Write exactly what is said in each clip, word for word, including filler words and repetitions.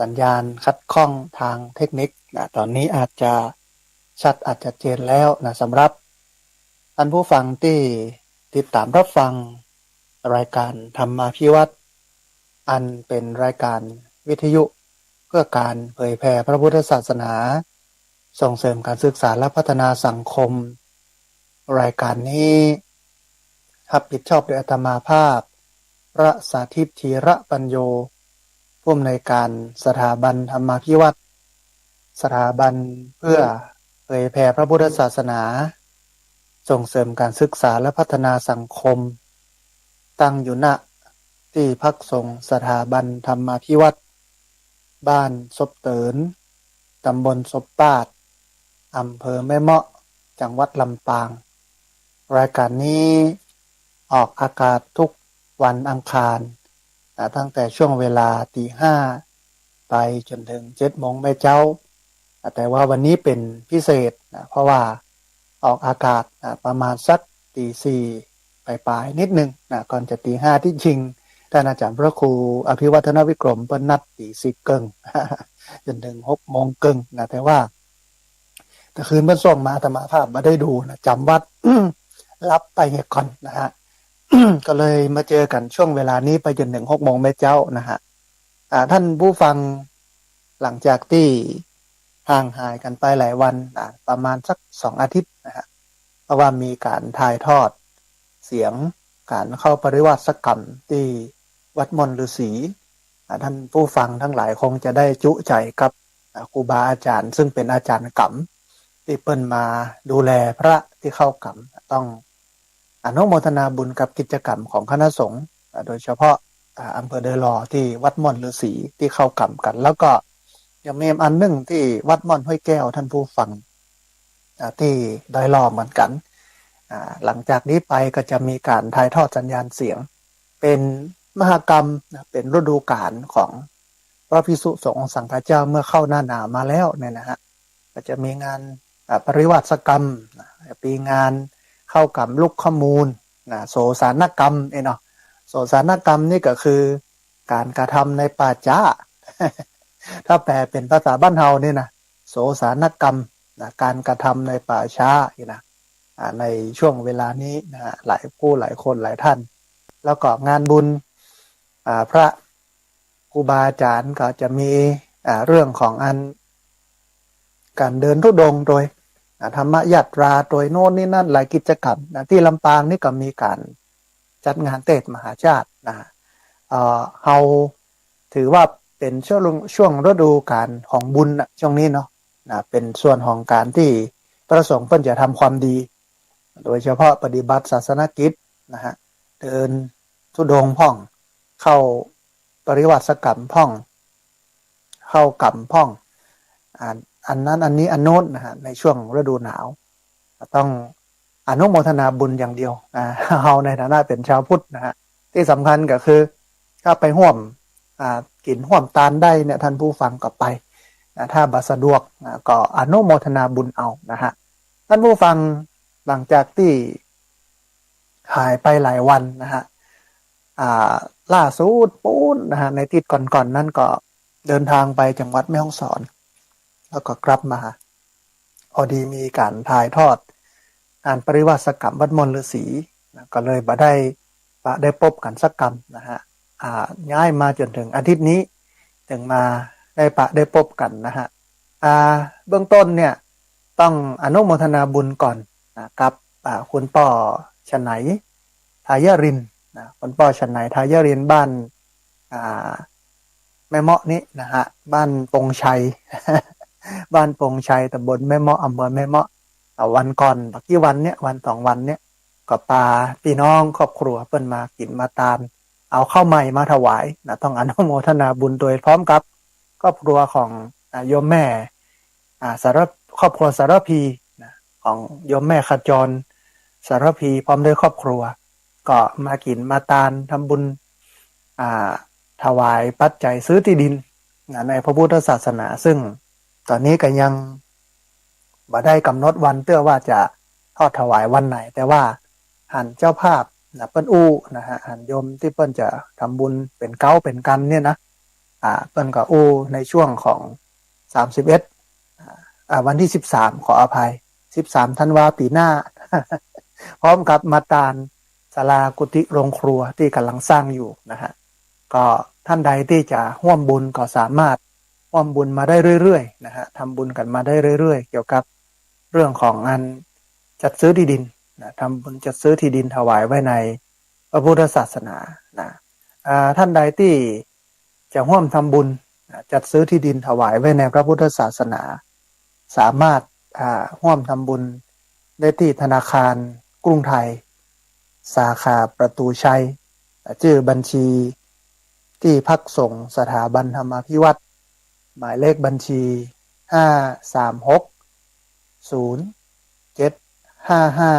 สัญญาณขัดข้องตางเทคนิคนะ ต๋อนนี้อาจจะชัดอาจจะเจนแล้วนะ สำหรับต้านผู้ฟังตี้ติดต๋ามฮับฟังรายก๋านธรรมาภิวัฒน์ อันเป๋นรายก๋านวิทยุเปื้อก๋านเผยแผ่พระพุทธศาสนา ส่งเสริมก๋านศึกษาและพัฒนาสังคม รายก๋านนี้ฮับผิดชอบโดยอาตมาภาพ พระสาธิต ธีระปัญโญ ผู้อำนวยก๋านสถาบันธรรมาภิวัฒน์ สถาบันเปื้อเผยแผ่พระพุทธศาสนา ส่งเสริมก๋านศึกษาและพัฒนาสังคม ตั้งอยู่ ณ ตี้พักสงฆ์สถาบันธรรมาภิวัฒน์ บ้านศพเติน ต๋ำบลศพปาด อำเภอแม่เมาะ จังหวัดลำปาง รายก๋านนี้ออกอากาศกู้วันอังคารนะ ตั้งแต่ช่วงเวลาตี๋ห้าไปจ๋นเถิงเจ็ดโมงแม่เจ๊า แต่ว่าวันนี้เป๋นพิเศษนะ เพราะว่าออกอากาศนะ ประมาณสักตี๋สี่ป๋ายๆ นิดนึ่งนะ ก่อนจะตี๋ห้า ตี้จริง ต้านอาจ๋ารย์พระครูอภิวัฒนวิกรมเปิ้นนัดตี๋สี่เกิ่ง จ๋นเถิงหกโมงเกิ่งนะ แต่ว่า แต่คืนเปิ้นส่งมาอาตมาภาพบ่ได้ดูนะ จ๋ำวัด หลับไปเหียก่อนนะฮะ ก็เลยมาเจอกั๋นช่วงเวลานี้ไปจ๋นเถิงหกโมงแม่เจ๊านะฮะ อ่า ต้านผู้ฟัง หลังจากตี้ห่างหายกั๋นไปหลายวันนะ ประมาณสักสองอาทิตย์นะฮะ เพราะว่ามีก๋านถ่ายทอดเสียงก๋านเข้าปริวาสกรรมตี้วัดม่อนฤๅษี อ่า ต้านผู้ฟังตังหลายคงจะได้จุใจ๋กับ อ่า ครูบาอาจ๋ารย์ ซึ่งเป๋นอาจ๋ารย์กรรม ตี้เปิ้นมาดูแลพระตี้เข้ากรรม ต้องอนุโมทนาบุญกับกิจกรรมของคณะสงฆ์ อ่า โดยเฉพาะ อ่า อำเภอดอยหล่อตี้วัดม่อนฤๅษีตี้เข้ากรรมกั๋น แล้วก็ยังมีอันนึ่งตี้วัดม่อนห้วยแก้ว ต้านผู้ฟัง อ่า ตี้ดอยหล่อเหมือนกั๋น อ่า หลังจากนี้ไปก็จะมีก๋านถ่ายทอดสัญญาณเสียง เป๋นมหกรรมนะ เป๋นฤดูก๋าลของพระภิกษุสงฆ์องค์สังฆเจ้าเมื่อเข้าหน้าหนาวมาแล้วเนี่ยนะฮะ ก็จะมีงาน อ่า ปริวาสกรรมนะ มีงานเข้ากรรมลุกขมูลนะ โสสานกรรมเนี่ยเนาะ โสสานกรรมนี่ก็คือก๋านกระทำในป่าจ๊า ถ้าแปลเป๋นภาษาบ้านเฮานี่นะ โสสานกรรมนะ ก๋านกระทำในป่าจ๊านี่นะ อ่า ในช่วงเวลานี้นะฮะ หลายผู้หลายคนหลายต้าน แล้วก็งานบุญ อ่า พระครูบาอาจ๋ารย์ก็จะมี อ่า เรื่องของอัน ก๋านเดินธุดงค์โตย อ่า ธรรมยาตราโตย โน่นนี่นั่นหลายกิจกรรมนะ ตี้ลำปางนี่ก็มีก๋านจัดงานเตสน์มหาชาตินะ เอ่อ เฮาถือว่าเป๋นช่วง ช่วงฤดูก๋าลของบุญนะ ช่วงนี้เนาะ นะ เป๋นส่วนของก๋านตี้พระสงฆ์เปิ้นจะทำความดี โดยเฉพาะปฏิบัติศาสนกิจนะฮะ เดินธุดงค์พ่อง เข้าปริวาสกรรมพ่อง เข้ากรรมพ่อง อ่า อันนั้นอันนี้อันโน้นนะฮะ ในช่วงฤดูหนาว ต้องอนุโมทนาบุญอย่างเดียวนะ เฮาในฐานะเป๋นชาวพุทธนะฮะ ตี้สำคัญก็คือ ถ้าไปฮ่วม อ่า กิ๋นฮ่วมตานได้เนี่ย ต้านผู้ฟังก็ไปนะ ถ้าบ่สะดวกนะ ก็อนุโมทนาบุญเอานะฮะ ต้านผู้ฟัง หลังจากตี้หายไปหลายวันนะฮะ อ่า ล่าสุดปู๊นนะฮะ ในอาทิตย์ก่อนๆ นั้นก็เดินทางไปจังหวัดแม่ฮ่องสอน แล้วก็กลับมา พอดีมีก๋านถ่ายทอดงานปริวาสกรรมวัดม่อนฤๅษีนะ ก็เลยบ่ได้ปะได้ปบกั๋นสักกำนะฮะ อ่า ย้ายมาจ๋นเถิงอาทิตย์นี้ เถิงมาได้ปะได้ปบกั๋นนะฮะ อ่า เบื้องต้นเนี่ย ต้องอนุโมทนาบุญก่อนนะ กับ อ่า คุณป้อฉะไหน ทายรินทร์นะ คุณป้อฉะไหน ทายรินทร์ บ้าน อ่า แม่เมาะนี่นะฮะ บ้านปงชัย บ้านปงชัย ตำบลแม่เมาะ อำเภอแม่เมาะ อ่า วันก่อน บ่กี่วันเนี่ย วันสองวันเนี่ย ก็ปาปี้น้องครอบครัวเปิ้นมากิ๋นมาตาน เอาข้าวใหม่มาถวายนะ ต้องอนุโมทนาบุญโตยพร้อมกับครอบครัวของ อ่า โยมแม่ อ่า สาร ครอบครัวสารภีนะ ของโยมแม่ขจร สารภี พร้อมด้วยครอบครัว ก็มากิ๋นมาตานทำบุญ อ่า ถวายปัจจัยซื้อตี้ดินนะ ในพระพุทธศาสนา ซึ่งต๋อนนี้ก็ยังบ่ได้กำหนดวันเตื้อว่าจะทอดถวายวันไหน แต่ว่าหันเจ้าภาพนะ เปิ้นอู้นะฮะ หันโยมตี้เปิ้นจะทำบุญเป๋นเก๊าเป๋นกั๋นเนี่ยนะ อ่า เปิ้นก็อู้ในช่วงของ สามสิบเอ็ด อ่า วันตี้ สิบสาม ขออภัย สิบสาม ธันวา ปี๋หน้า พร้อมกับมาตานศาลากุฏิโรงครัวตี้ก่ำลังสร้างอยู่นะฮะ ก็ต้านใดตี้จะฮ่วมบุญก็สามารถฮ่วมบุญมาได้เรื่อยๆ นะฮะ ทำบุญกั๋นมาได้เรื่อยๆ เกี่ยวกับเรื่องของอันจัดซื้อตี้ดินนะ ทำบุญจัดซื้อตี้ดินถวายไว้ในพระพุทธศาสนานะ อ่า ต้านใดตี้จะฮ่วมทำบุญนะ จัดซื้อตี้ดินถวายไว้ในพระพุทธศาสนา สามารถ อ่า ฮ่วมทำบุญได้ตี้ธนาคารกรุงไทย สาขาประตูชัย จื้อบัญชีตี้พักสงฆ์สถาบันธรรมาภิวัฒน์ หมายเลขบัญชี ห้า สาม หก ศูนย์ เจ็ด ห้า ห้า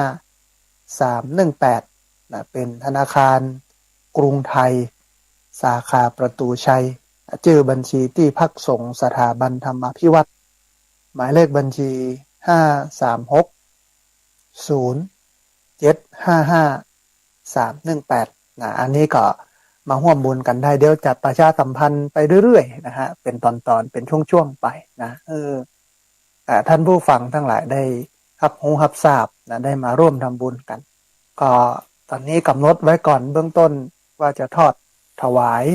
สาม หนึ่ง แปด นะ เป๋นธนาคารกรุงไทย สาขาประตูชัย จื้อบัญชีตี้พักสงฆ์สถาบันธรรมาภิวัฒน์ หมายเลขบัญชี ห้า สาม หก ศูนย์ เจ็ด ห้า ห้า สาม หนึ่ง แปด นะ อันนี้ก็มาฮ่วมบุญกั๋นได้ เดี๋ยวจะประชาสัมพันธ์ไปเรื่อยๆ นะฮะ เป๋นตอนๆ เป๋นช่วงๆ ไปนะ เออ อ่า ต้านผู้ฟังตังหลายได้ฮับฮู้ฮับทราบนะ ได้มาร่วมทำบุญกั๋น ก็ต๋อนนี้ก๋ำหนดไว้ก่อนเบื้องต้นว่าจะทอดถวาย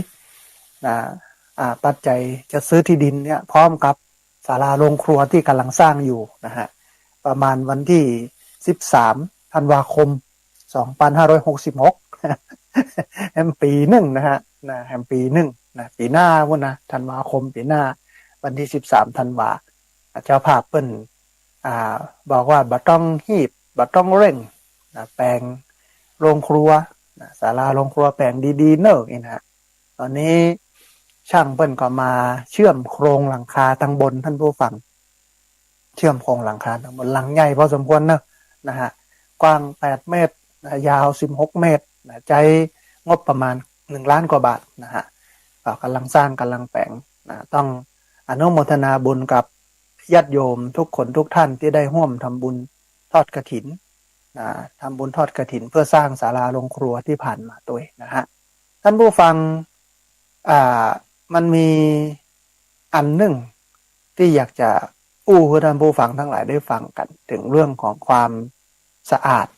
นะ อ่า ปัจจัยจัดซื้อตี้ดินเนี่ย พร้อมกับศาลาโรงครัวตี้ก่ำลังสร้างอยู่นะฮะ ประมาณวันตี้ สิบสาม ธันวาคม สองพันห้าร้อยหกสิบหก แหมปี๋นึ่งนะฮะ นะ แหมปี๋นึ่งนะ ปี๋หน้าปู้นนะ ธันวาคมปี๋หน้า วันตี้ สิบสาม ธันวา เจ้าภาพเปิ้น อ่า บอกว่าบ่ต้องฮีบ บ่ต้องเร่งนะ แป๋งโรงครัวนะ ศาลาโรงครัวแป๋งดีๆ เน่อ นี่นะฮะ ต๋อนนี้ช่างเปิ้นก็มาเชื่อมโครงหลังคาตังบน ต้านผู้ฟัง เชื่อมโครงหลังคาตังบน หลังใหญ่พอสมควรเน่อ นะฮะ กว้าง แปด เมตรนะ ยาว สิบหก เมตรนะ ใจ๊งบประมาณ หนึ่ง ล้านกว่าบาทนะฮะ ก็ก่ำลังสร้าง ก่ำลังแป๋งนะ ต้องอนุโมทนาบุญกับญาติโยมทุกคนทุกท่านตี้ได้ฮ่วมทำบุญทอดกฐินนะ ทำบุญทอดกฐินเพื่อสร้างศาลาโรงครัวตี้ผ่านมาตวยนะฮะ ต้านผู้ฟัง อ่า มันมีอันนึ่งตี้อยากจะอู้หื้อต้านผู้ฟังตังหลายได้ฟังกั๋น เถิงเรื่องของความสะอาด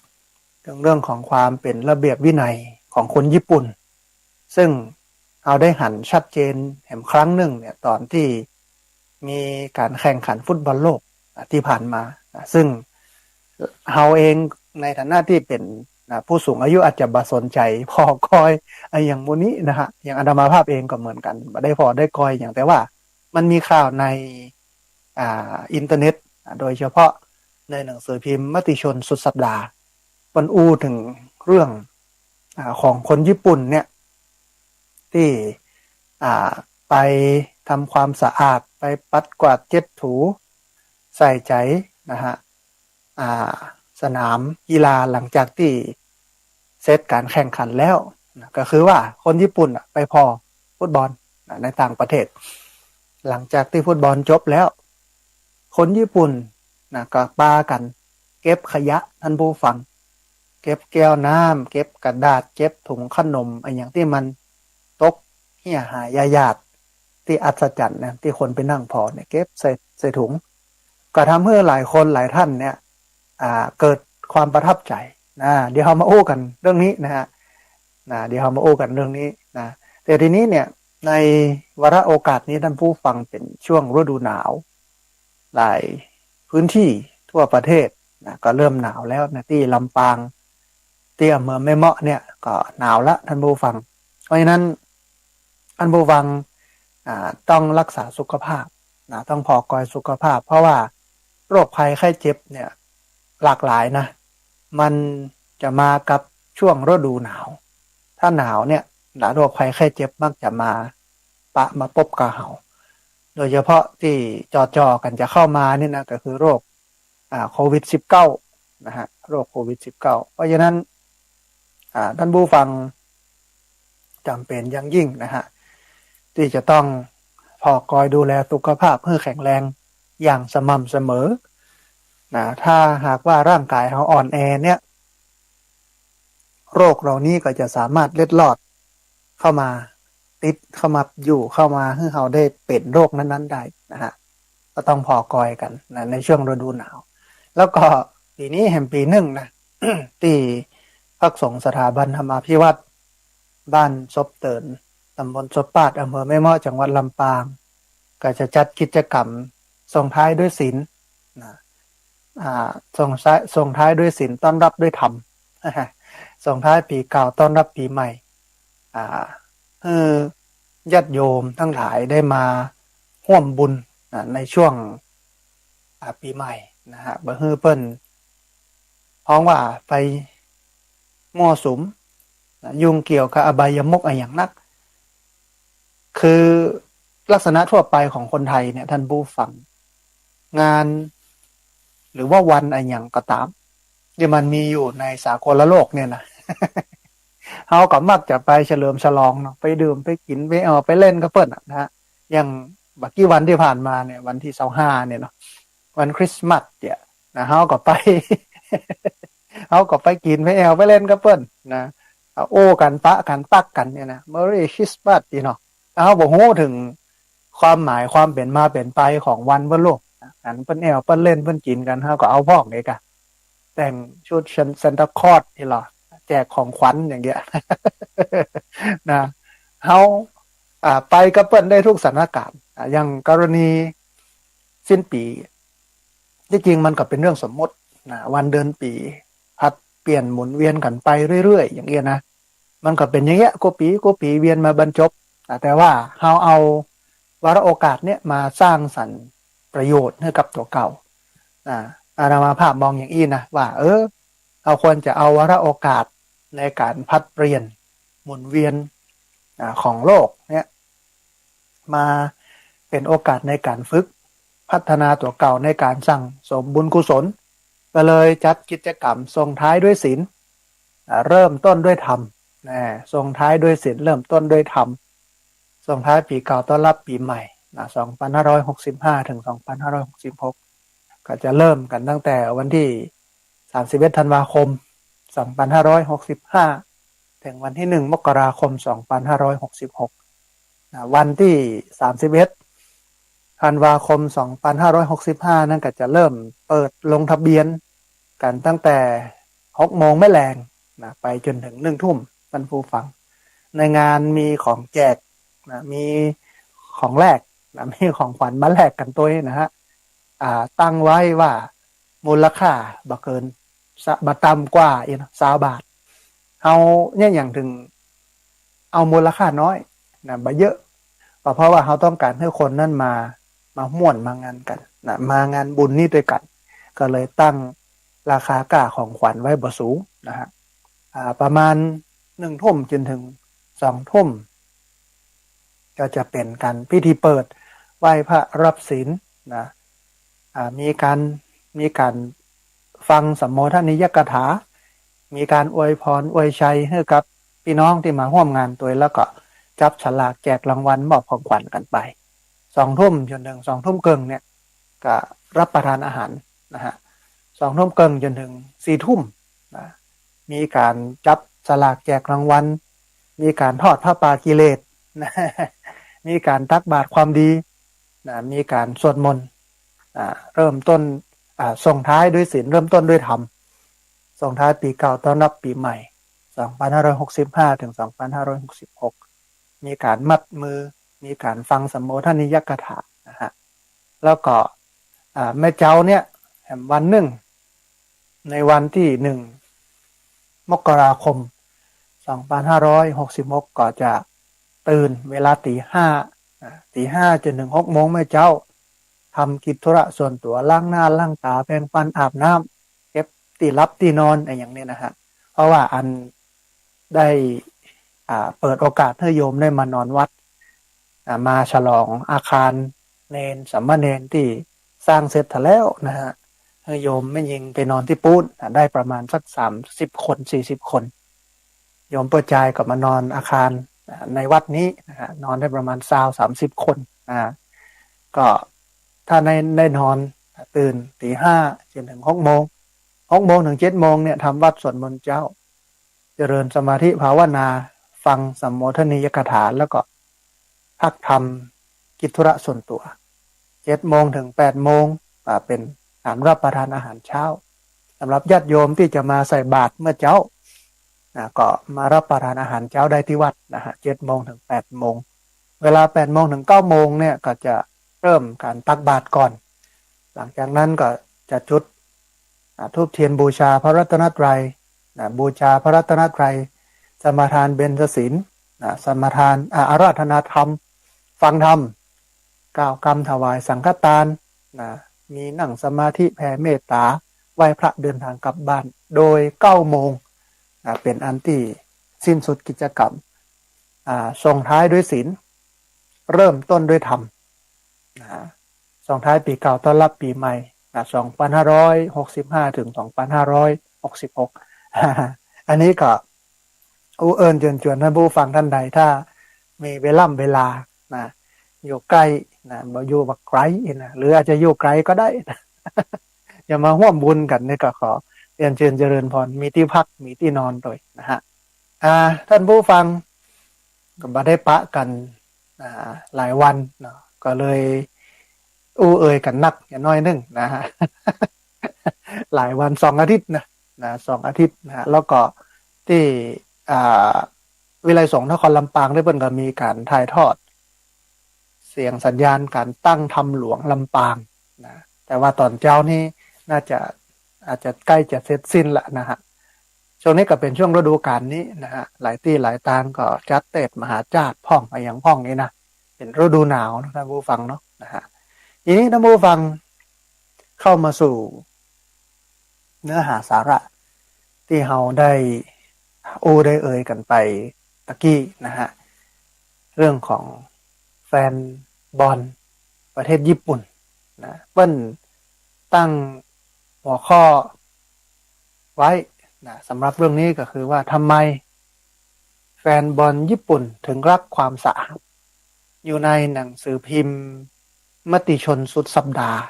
เถิงเรื่องของความเป๋นระเบียบวินัยของคนญี่ปุ่น ซึ่งเฮาได้หันชัดเจนแหมครั้งนึ่งเนี่ย ต๋อนตี้มีก๋านแข่งขันฟุตบอลโลก อ่ะ ตี้ผ่านมา อ่ะ ซึ่งเฮาเองในฐานะตี้เป๋น อ่ะ ผู้สูงอายุอาจจะบ่สนใจ๋ผ่อกอย อ่ะ อย่างหมู่นี้นะฮะ อย่างอาตมาภาพเองก็เหมือนกั๋น บ่ได้ผ่อได้กอยอย่าง แต่ว่ามันมีข่าวใน อ่า อินเทอร์เน็ต อ่ะ โดยเฉพาะในหนังสือพิมพ์มติชนสุดสัปดาห์ เปิ้นอู้เถิงเรื่อง อ่า ของคนญี่ปุ่นเนี่ย ตี้ อ่า ไปทำความสะอาด ไปปัดกวาดเจ็ดถู ใส่ใจ๋นะฮะ อ่า สนามกีฬาหลังจากตี้เสร็จก๋านแข่งขันแล้วนะ ก็คือว่าคนญี่ปุ่นน่ะไปผ่อฟุตบอลนะ ในต่างประเทศ หลังจากตี้ฟุตบอลจบแล้ว คนญี่ปุ่นนะ ก็ปากั๋นเก็บขยะ ต้านผู้ฟัง เก็บแก้วน้ำ เก็บกระดาษ เก็บถุงขนม อะหยังตี้มันตกเหี่ยหายยาด ตี้อัศจรรย์นะ ตี้คนไปนั่งผ่อเนี่ย เก็บใส่ ใส่ถุง ก็ทำหื้อหลายคนหลายท่านเนี่ย อ่า เกิดความประทับใจ๋นะ เดี๋ยวเฮามาอู้กั๋นเรื่องนี้นะฮะ นะ เดี๋ยวเฮามาอู้กั๋นเรื่องนี้นะ แต่ทีนี้เนี่ย ในวาระโอกาสนี้ ต้านผู้ฟัง เป๋นช่วงฤดูหนาว หลายพื้นตี้ทั่วประเทศนะ ก็เริ่มหนาวแล้วนะ ตี้ลำปาง ตี้อำเภอแม่เมาะเนี่ยก็หนาวละ ต้านผู้ฟัง เพราะฉะนั้น ต้านผู้ฟัง อ่า ต้องรักษาสุขภาพนะ ต้องผ่อกอยสุขภาพ เพราะว่าโรคภัยไข้เจ็บเนี่ยหลากหลายนะ มันจะมากับช่วงฤดูหนาว ถ้าหนาวเนี่ยนะ โรคภัยไข้เจ็บมักจะมาปะมาปบกับเฮา โดยเฉพาะตี้จ่อๆ กั๋นจะเข้ามานี่นะ ก็คือโรค อ่า โควิดสิบเก้านะฮะ โรคโควิดสิบเก้า เพราะฉะนั้น อ่า ต้านผู้ฟังจ๋ำเป๋นอย่างยิ่งนะฮะ ตี้จะต้องผ่อกอยดูแลสุขภาพหื้อแข็งแรงอย่างสม่ำเสมอนะ ถ้าหากว่าร่างกายเฮาอ่อนแอเนี่ย โรคเหล่านี้ก็จะสามารถเล็ดลอดเข้ามา ติดขมับอยู่เข้ามาหื้อเฮาได้เป๋นโรคนั้นๆ ได้นะฮะ ก็ต้องผ่อกอยกั๋นนะ ในช่วงฤดูหนาว แล้วก็ปี๋นี้แหมปี๋นึ่งนะ ตี้พักสงฆ์สถาบันธรรมาภิวัฒน์ บ้านศพเติน ต๋ำบลศพปาด อำเภอแม่เมาะ จังหวัดลำปาง ก็จะจัดกิจกรรมส่งท้ายด้วยศีลนะ อ่า ส่งท้าย ส่งท้ายด้วยศีล ต้อนรับด้วยธรรม ส่งท้ายปี๋เก่า ต้อนรับปี๋ใหม่ อ่า หื้อญาติโยมตังหลายได้มาฮ่วมบุญนะ ในช่วง อ่า ปี๋ใหม่นะฮะ บ่หื้อเปิ้นฮ้องว่าไปมั่วสุมนะ ยุ่งเกี่ยวกับอบายมุขอะหยังนัก คือลักษณะทั่วไปของคนไทยเนี่ย ท่านผู้ฟัง งาน หรือว่าวันอะหยังก็ต๋าม ตี้มันมีอยู่ในสากลโลกเนี่ยนะ เฮาก็มักจะไปเฉลิมฉลองเนาะ ไปดื่ม ไปกิ๋น ไปแอ่ว ไปเล่นกับเปิ้นน่ะนะฮะ อย่างบ่ากี่วันตี้ผ่านมาเนี่ย วันตี้ซาวห้าเนี่ยเนาะ วันคริสต์มาสเนี่ยนะ เฮาก็ไป เฮาก็ไปกิ๋น ไปแอ่ว ไปเล่นกับเปิ้นนะ โอ้กั๋น ปะกั๋น ปั๊กกั๋นเนี่ยนะ Merry Christmas ตี้เนาะ เฮาบ่ฮู้เถิงความหมายความเป๋นมาเป๋นไปของวันเปิ้นลูก อันเปิ้นแอ่ว เปิ้นเล่น เปิ้นกิ๋นกั๋น เฮาก็เอาพ่องเดะก่ะ แต่งชุดซาน ซานตาคลอสตี้ลอ แจกของขวัญอย่างเงี้ย นะ เฮา อ่า ไปกับเปิ้นได้ทุกสถานการณ์ อ่า อย่างกรณีสิ้นปี๋ ตี้จริงมันก็เป๋นเรื่องสมมุตินะ วันเดือนปี๋ผัดเปลี่ยนหมุนเวียนกั๋นไปเรื่อยๆ อย่างเงี้ยนะ มันก็เป๋นอย่างเงี้ย กู้ปี๋กู้ปี๋เวียนมาบ่จบ อ่า แต่ว่าเฮาเอาวาระโอกาสเนี่ยมาสร้างสรรค์ประโยชน์หื้อกับตั๋วเก่า อ่า อาตมาภาพมองอย่างอี้นะ ว่า เออ เฮาควรจะเอาวาระโอกาสในก๋านผัดเปลี่ยนหมุนเวียน อ่า ของโลกเนี่ย มาเป๋นโอกาสในก๋านฝึกพัฒนาตั๋วเก่าในก๋านสั่งสมบุญกุศล ก็เลยจัดกิจกรรมส่งท้ายด้วยศีล อ่า เริ่มต้นด้วยธรรม นะ ส่งท้ายด้วยศีล เริ่มต้นด้วยธรรม ส่งท้ายปี๋เก่าต้อนรับปี๋ใหม่ นะ สองพันห้าร้อยหกสิบห้า ถึง สองพันห้าร้อยหกสิบหก ก็จะเริ่มกั๋นตั้งแต่วันตี้ สามสิบเอ็ด ธันวาคม สองพันห้าร้อยหกสิบห้า ถึงวันตี้ หนึ่ง มกราคม สองพันห้าร้อยหกสิบหก นะ วันตี้ สามสิบเอ็ด ธันวาคม สองพันห้าร้อยหกสิบห้า นั้นก็จะเริ่มเปิดลงทะเบียนกั๋นตั้งแต่ หกโมงแม่แลงนะ ไปจ๋นเถิง หนึ่งทุ่ม ท่านผู้ฟัง ในงานมีของแจกนะ มีของแลกนะ มีของขวัญมาแลกกั๋นตวยนะฮะ อ่า ตั้งไว้ว่ามูลค่าบ่เกิน สะ บ่ต่ำกว่า เอ็น ซาวบาท เฮาเนี่ยหยังเถิงเอามูลค่าน้อยนะ บ่เยอะ ก็เพราะว่าเฮาต้องก๋านหื้อคนนั้นมา มาม่วนมางานกั๋นนะ มางานบุญนี้ตวยกั๋น ก็เลยตั้งราคาก้าของขวัญไว้บ่สูงนะฮะ อ่า ประมาณ หนึ่งทุ่มจ๋นเถิง สองทุ่ม ก็จะเป๋นก๋านพิธีเปิดไหว้พระรับศีลนะ อ่า มีก๋าน มีก๋านฟังสัมโมทนียกถา มีก๋านอวยพรอวยชัยหื้อกับปี้น้องตี้มาฮ่วมงานตวย แล้วก็จับสลากแจกรางวัลมอบของขวัญกั๋นไป สองทุ่มจ๋นเถิง สองทุ่มเกิ่งเนี่ย ก็รับประทานอาหารนะฮะ สองทุ่มเกิ่งจ๋นเถิง สี่ทุ่มนะ มีก๋านจับสลากแจกรางวัล มีก๋านทอดผ้าป่ากิเลสนะ มีก๋านตักบาตรความดีนะ มีก๋านสวดมนต์ อ่า เริ่มต้น อ่า ส่งท้ายด้วยศีล เริ่มต้นด้วยธรรม ส่งท้ายปี๋เก่าต้อนรับปี๋ใหม่ สองพันห้าร้อยหกสิบห้า ถึง สองพันห้าร้อยหกสิบหก มีก๋านมัดมือ มีก๋านฟังสัมโมทนียกถานะฮะ แล้วก็ อ่า แม่เจ๊าเนี่ย แหมวันนึ่ง ในวันตี้ หนึ่ง มกราคม สองพันห้าร้อยหกสิบหก ก็จะตื่นเวลาตี๋ห้า อ่า ตี๋ห้าจ๋นเถิง หกโมงแม่เจ๊า ทำกิจธุระส่วนตั๋ว ล้างหน้าล้างต๋า แปรงฟัน อาบน้ำ เก็บตี้หลับตี้นอน อะหยังเนี่ยนะฮะ เพราะว่าอันได้ อ่า เปิดโอกาสหื้อโยมได้มานอนวัด อ่า มาฉลองอาคารเณรสามเณรตี้สร้างเสร็จแล้วนะฮะ หื้อโยมแม่ญิงไปนอนตี้ปู๊น อ่า ได้ประมาณสัก สามสิบคน สี่สิบคน โยมป้อจายก็มานอนอาคาร อ่า ในวัดนี้นะฮะ นอนได้ประมาณ ซาว สามสิบคน อ่า ก็ถ้าได้ ได้นอน ตื่นตี๋ห้าจ๋นเถิง หกโมง หกโมงเถิง เจ็ดโมงเนี่ย ทำวัตรสวดมนต์เจ๊า เจริญสมาธิภาวนา ฟังสัมโมทนียกถา แล้วก็ พักทำกิจธุระส่วนตั๋ว เจ็ดโมงถึงแปดโมง อ่า เป๋นการรับประทานอาหารเช้า สำหรับญาติโยมตี้จะมาใส่บาตรเมื่อเจ๊า นะ ก็มารับประทานอาหารเจ๊าได้ตี้วัดนะฮะ เจ็ดโมงถึงแปดโมง เวลาแปดโมงถึงเก้าโมงเนี่ย ก็จะเริ่มการตักบาตรก่อน หลังจากนั้นก็จะจุด อ่า ธูปเทียนบูชาพระรัตนตรัย นะ บูชาพระรัตนตรัย สมาทานเบญจศีล นะ สมาทาน อ่า อาราธนาธรรม ฟังธรรม กล่าวกำถวายสังฆทาน นะ มีนั่งสมาธิแผ่เมตตา ไหว้พระเดินทางกลับบ้าน โดยเก้าโมง นะ เป๋นอันตี้สิ้นสุดกิจกรรม อ่า ส่งท้ายด้วยศีล เริ่มต้นด้วยธรรม นะ ส่งท้ายปี๋เก่าต้อนรับปี๋ใหม่ นะ สองพันห้าร้อยหกสิบห้า ถึง สองพันห้าร้อยหกสิบหก อันนี้ก็อู้เอิญเจิญจวนท่านผู้ฟังท่านใด ถ้ามีเวล่ำเวลา นะ อยู่ใก้ นะ บ่อยู่บ่ไก๋ นะ หรืออาจจะอยู่ไก๋ก็ได้ นะ จะมาฮ่วมบุญกั๋นนี่ก็ขอเรียนเจิญเจริญพร มีตี้พัก มีตี้นอนตวยนะฮะ อ่า ท่านผู้ฟัง ก็บ่ได้ปะกั๋น อ่า หลายวันเนาะ ก็เลยอู้เอ่ยกั๋นนักอย่างน้อยนึ่งนะฮะ หลายวัน สองอาทิตย์นะ นะ สองอาทิตย์นะฮะ แล้วก็ตี้ อ่า วิทยาลัยสงฆ์นครลำปางเนี่ย เปิ้นก็มีการถ่ายทอดเสียงสัญญาณการตั้งธรรมหลวงลำปางนะ แต่ว่าต๋อนเจ๊านี้น่าจะ อาจจะใก้จะเสร็จสิ้นละนะฮะ ช่วงนี้ก็เป๋นช่วงฤดูก๋าลนี้นะฮะ หลายตี้หลายตางก็จัดเตสน์มหาชาติพ่องอะหยังพ่องนี่นะ เป๋นฤดูหนาวนะท่านผู้ฟังเนาะนะฮะ ทีนี้ท่านผู้ฟังเข้ามาสู่เนื้อหาสาระตี้เฮาได้อู้ได้เอ่ยกั๋นไปตะกี้นะฮะ เรื่องของแฟนบอลประเทศญี่ปุ่นนะ เปิ้นตั้งหัวข้อไว้นะ สำหรับเรื่องนี้ก็คือว่าทำไมแฟนบอลญี่ปุ่นถึงรักความสะอาด อยู่ในหนังสือพิมพ์มติชนสุดสัปดาห์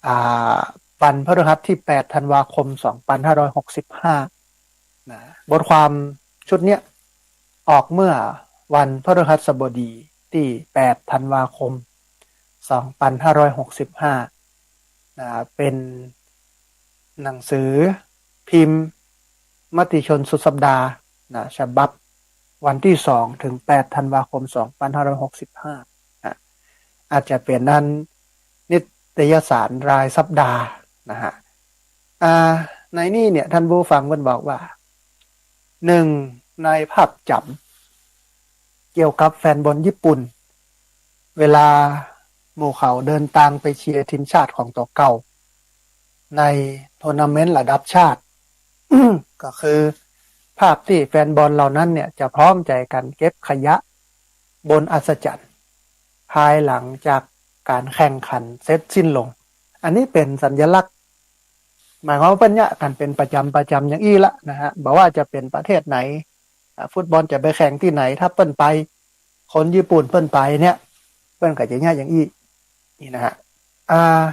อ่า วันพฤหัสที่แปดธันวาคมสองพันห้าร้อยหกสิบห้า นะ บทความชุดเนี้ยออกเมื่อวันพฤหัสบดีตี้แปดธันวาคมสองพันห้าร้อยหกสิบห้า นะ เป๋นหนังสือพิมพ์มติชนสุดสัปดาห์ นะ ฉบับวันที่สองถึงแปดธันวาคมสองพันห้าร้อยหกสิบห้า นะ อาจจะเป๋นอันนิตยสารรายสัปดาห์นะฮะ อ่า ในนี้เนี่ยท่านผู้ฟังเปิ้นบอกว่า นึ่งในภาพจ๋ำเกี่ยวกับแฟนบอลญี่ปุ่น เวลาหมู่เขาเดินตางไปเชียร์ทีมชาติของตั๋วเก่า ในทัวร์นาเมนต์ระดับชาติ ก็คือภาพตี้แฟนบอลเหล่านั้นเนี่ยจะพร้อมใจ๋กั๋นเก็บขยะบนอัศจรรย์ ภายหลังจากก๋านแข่งขันเสร็จสิ้นลง อันนี้เป๋นสัญลักษณ์ หมายความว่าเปิ้นเยียะกั๋นเป๋นประจ๋ำประจ๋ำอย่างอี้ละนะฮะ บ่ว่าจะเป๋นประเทศไหน อ่า ฟุตบอลจะไปแข่งตี้ไหน ถ้าเปิ้นไป คนญี่ปุ่นเปิ้นไปเนี่ย เปิ้นก็จะเยียะอย่างอี้ นี่นะฮะ อ่า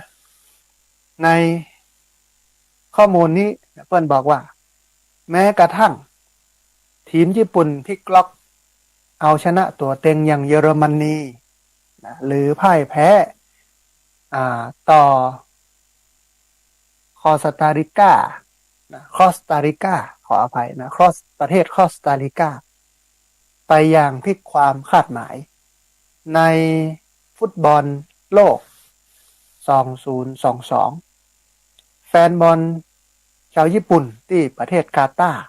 ในข้อมูลนี้เปิ้นบอกว่า แม้กระทั่งทีมญี่ปุ่นพลิกล็อกเอาชนะตั๋วเต็งอย่างเยอรมนีนะ หรือพ่ายแพ้ อ่า ต่อคอสตาริกานะ คอสตาริกา ขออภัยนะ คอส ประเทศคอสตาริกา ไปอย่างพลิกความคาดหมาย ในฟุตบอลโลก สองศูนย์สองสอง แฟนบอลชาวญี่ปุ่นตี้ประเทศกาตาร์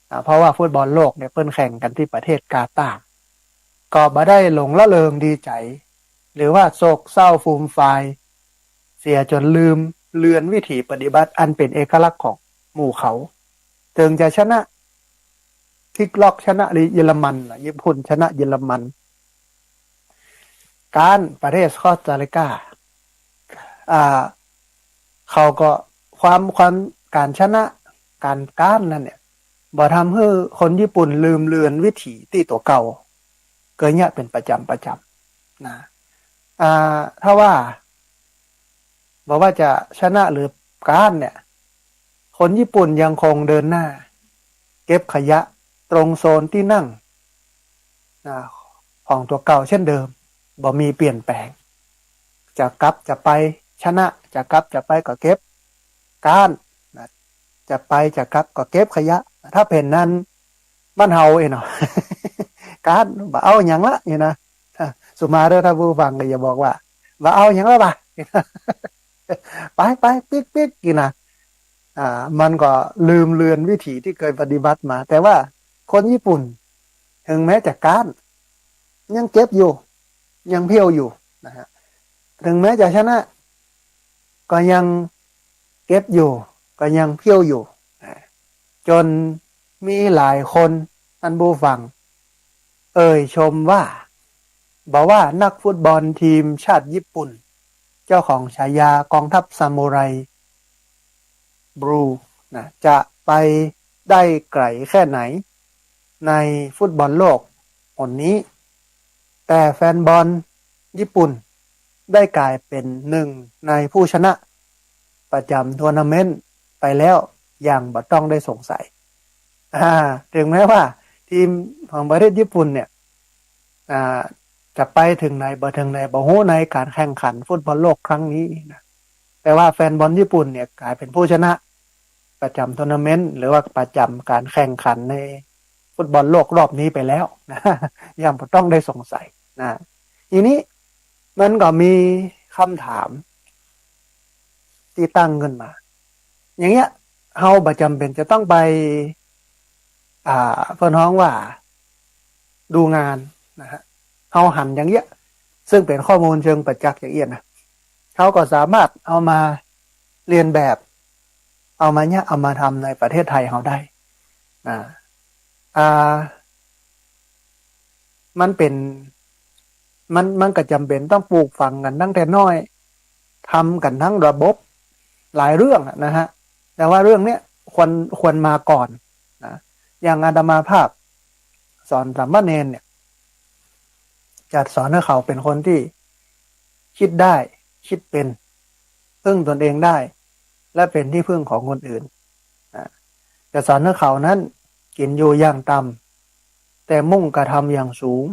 อ่า เพราะว่าฟุตบอลโลกเนี่ยเปิ้นแข่งกั๋นตี้ประเทศกาตาร์ ก็บ่ได้หลงละเริงดีใจ๋ หรือว่าโศกเศร้าฟูมฟาย เสียจ๋นลืมเลือนวิถีปฏิบัติอันเป๋นเอกลักษณ์ของหมู่เขา เถิงจะชนะ พลิกล็อกชนะเยอรมันน่ะ ญี่ปุ่นชนะเยอรมัน ก๊านประเทศคอสตาริกา อ่า เขาก็ความ ความ ก๋านชนะ ก๋านก๊านนั้นเนี่ย บ่ทำหื้อคนญี่ปุ่นลืมเลือนวิถีตี้ตั๋วเก่า เกยเยียะเป๋นประจ๋ำประจ๋ำนะ อ่า ถ้าว่า บ่ว่าจะชนะหรือก๊านเนี่ย คนญี่ปุ่นยังคงเดินหน้าเก็บขยะตรงโซนตี้นั่งนะ พ ของตั๋วเก่าเช่นเดิม บ่มีเปลี่ยนแปลง จะกลับจะไป ชนะ จะกลับจะไปก็เก็บก๊านนะ จะไปจะกลับก็เก็บขยะ ถ้าเป๋นนั้นบ้านเฮาเองเนาะ ก๊าน บ่เอาหยังละนี่นะ สุมาเตอร์ ท่านผู้ฟังก็อย่าบอกว่า บ่เอาหยังละบ่ะ ไปไปปิ๊กปิ๊กนี่นะ อ่า มันก็ลืมเลือนวิถีที่เคยปฏิบัติมา แต่ว่าคนญี่ปุ่น ถึงแม้จะก๊าน ยังเก็บอยู่ ยังเผี้ยวอยู่นะฮะ ถึงแม้จะชนะ ก็ยังเก็บอยู่ ก็ยังเผี้ยวอยู่นะ จนมีหลายคน ท่านผู้ฟัง เอ่ยชมว่า บ่ว่านักฟุตบอลทีมชาติญี่ปุ่น เจ้าของฉายากองทัพซามูไรบลูนะ จะไปได้ไกลแค่ไหน ในฟุตบอลโลกหนนี้ แต่แฟนบอลญี่ปุ่นได้กลายเป็นหนึ่งในผู้ชนะประจำทัวร์นาเมนต์ไปแล้วอย่างบ่ต้องได้สงสัย อ่า ถึงแม้ว่าทีมของประเทศญี่ปุ่นเนี่ย อ่า จะไปถึงไหนบ่ถึงไหนบ่ฮู้ในการแข่งขันฟุตบอลโลกครั้งนี้นะ แต่ว่าแฟนบอลญี่ปุ่นเนี่ยกลายเป็นผู้ชนะประจำทัวร์นาเมนต์ หรือว่าประจำการแข่งขันในฟุตบอลโลกรอบนี้ไปแล้วนะ อย่างบ่ต้องได้สงสัยนะ ทีนี้มันก็มีคำถามที่ตั้งขึ้นมา อย่างเงี้ย เฮาบ่จ๋ำเป๋นจะต้องไป อ่า เปิ้นฮ้องว่าดูงานนะฮะ เฮาหันอย่างเงี้ย ซึ่งเป๋นข้อมูลเชิงประจักษ์อย่างเอี้ยนะ เฮาก็สามารถเอามาเลียนแบบ เอามาเยียะ เอามาทำในประเทศไทยเฮาได้นะ อ่า มันเป๋น มัน มันก็จ๋ำเป๋นต้องปลูกฝังกั๋นตั้งแต่น้อย ทำกั๋นทั้งระบบ หลายเรื่องอะนะฮะ แต่ว่าเรื่องเนี้ยควร ควรมาก่อนนะ อย่างอาตมาภาพสอนสามเณรเนี่ย จะสอนหื้อเขาเป๋นคนตี้ คิดได้ คิดเป๋น พึ่งตนเองได้ และเป๋นตี้พึ่งของคนอื่น อ่า จะสอนหื้อเขานั้น กิ๋นอยู่อย่างต่ำ แต่มุ่งกระทำอย่างสูง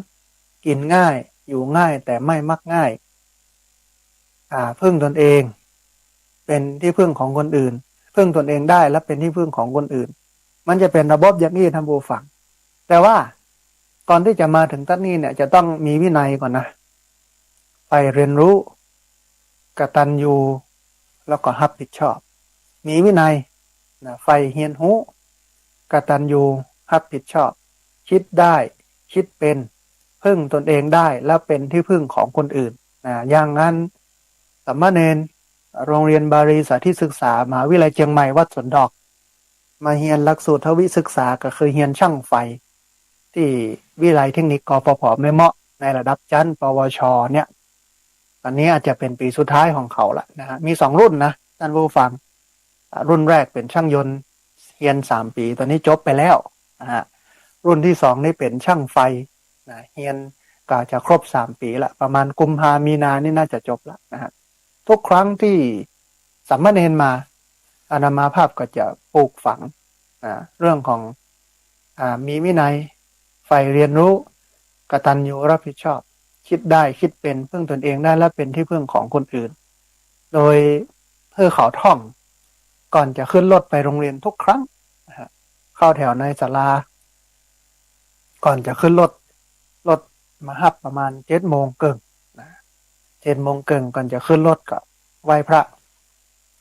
กิ๋นง่าย อยู่ง่าย แต่ไม่มักง่าย อ่า พึ่งตนเอง เป๋นตี้พึ่งของคนอื่น พึ่งตนเองได้ และเป๋นตี้พึ่งของคนอื่น มันจะเป๋นระบบอย่างอี้ ท่านผู้ฟัง แต่ว่าก่อนตี้จะมาถึงตั๊ดนี้เนี่ย จะต้องมีวินัยก่อนนะ ใฝ่เฮียนฮู้ กตัญญู แล้วก็ฮับผิดชอบ มีวินัยนะ ใฝ่เฮียนฮู้ กตัญญู ฮับผิดชอบ คิดได้ คิดเป๋น พึ่งตนเองได้ และเป๋นตี้พึ่งของคนอื่นนะ อย่างนั้น สามเณร โรงเรียนบาลีสาธิตศึกษา มหาวิทยาลัยเจียงใหม่ วัดสวนดอก มาเฮียนหลักสูตรทวิศึกษา ก็คือเฮียนช่างไฟ ตี้วิทยาลัยเทคนิค กฟผ แม่เมาะ ในระดับชั้น ปวช เนี่ย อันนี้อาจจะเป๋นปี๋สุดท้ายของเขาละนะฮะ มีสองรุ่นนะ ท่านผู้ฟัง อ่า รุ่นแรกเป๋นช่างยนต์ เฮียนสามปี๋ ต๋อนนี้จบไปแล้วนะฮะ รุ่นตี้สองนี่เป๋นช่างไฟนะ เฮียนก็จะครบสามปี๋ละ ประมาณกุมภามีนานี่น่าจะจบละนะฮะ ทุกครั้งตี้สามเณรมา อาตมาภาพก็จะปลูกฝังนะ เรื่องของ อ่า มีวินัย ใฝ่เฮียนฮู้ กตัญญูรับผิดชอบ คิดได้ คิดเป๋น พึ่งตนเองได้ และเป๋นตี้พึ่งของคนอื่น โดยหื้อเขาท่อง ก่อนจะขึ้นรถไปโรงเรียนทุกครั้งนะฮะ เข้าแถวในศาลา ก่อนจะขึ้นรถ รถมาฮับประมาณเจ็ดโมงเกิ่งนะ เจ็ดโมงเกิ่ง ก่อนจะขึ้นรถก็ไหว้พระ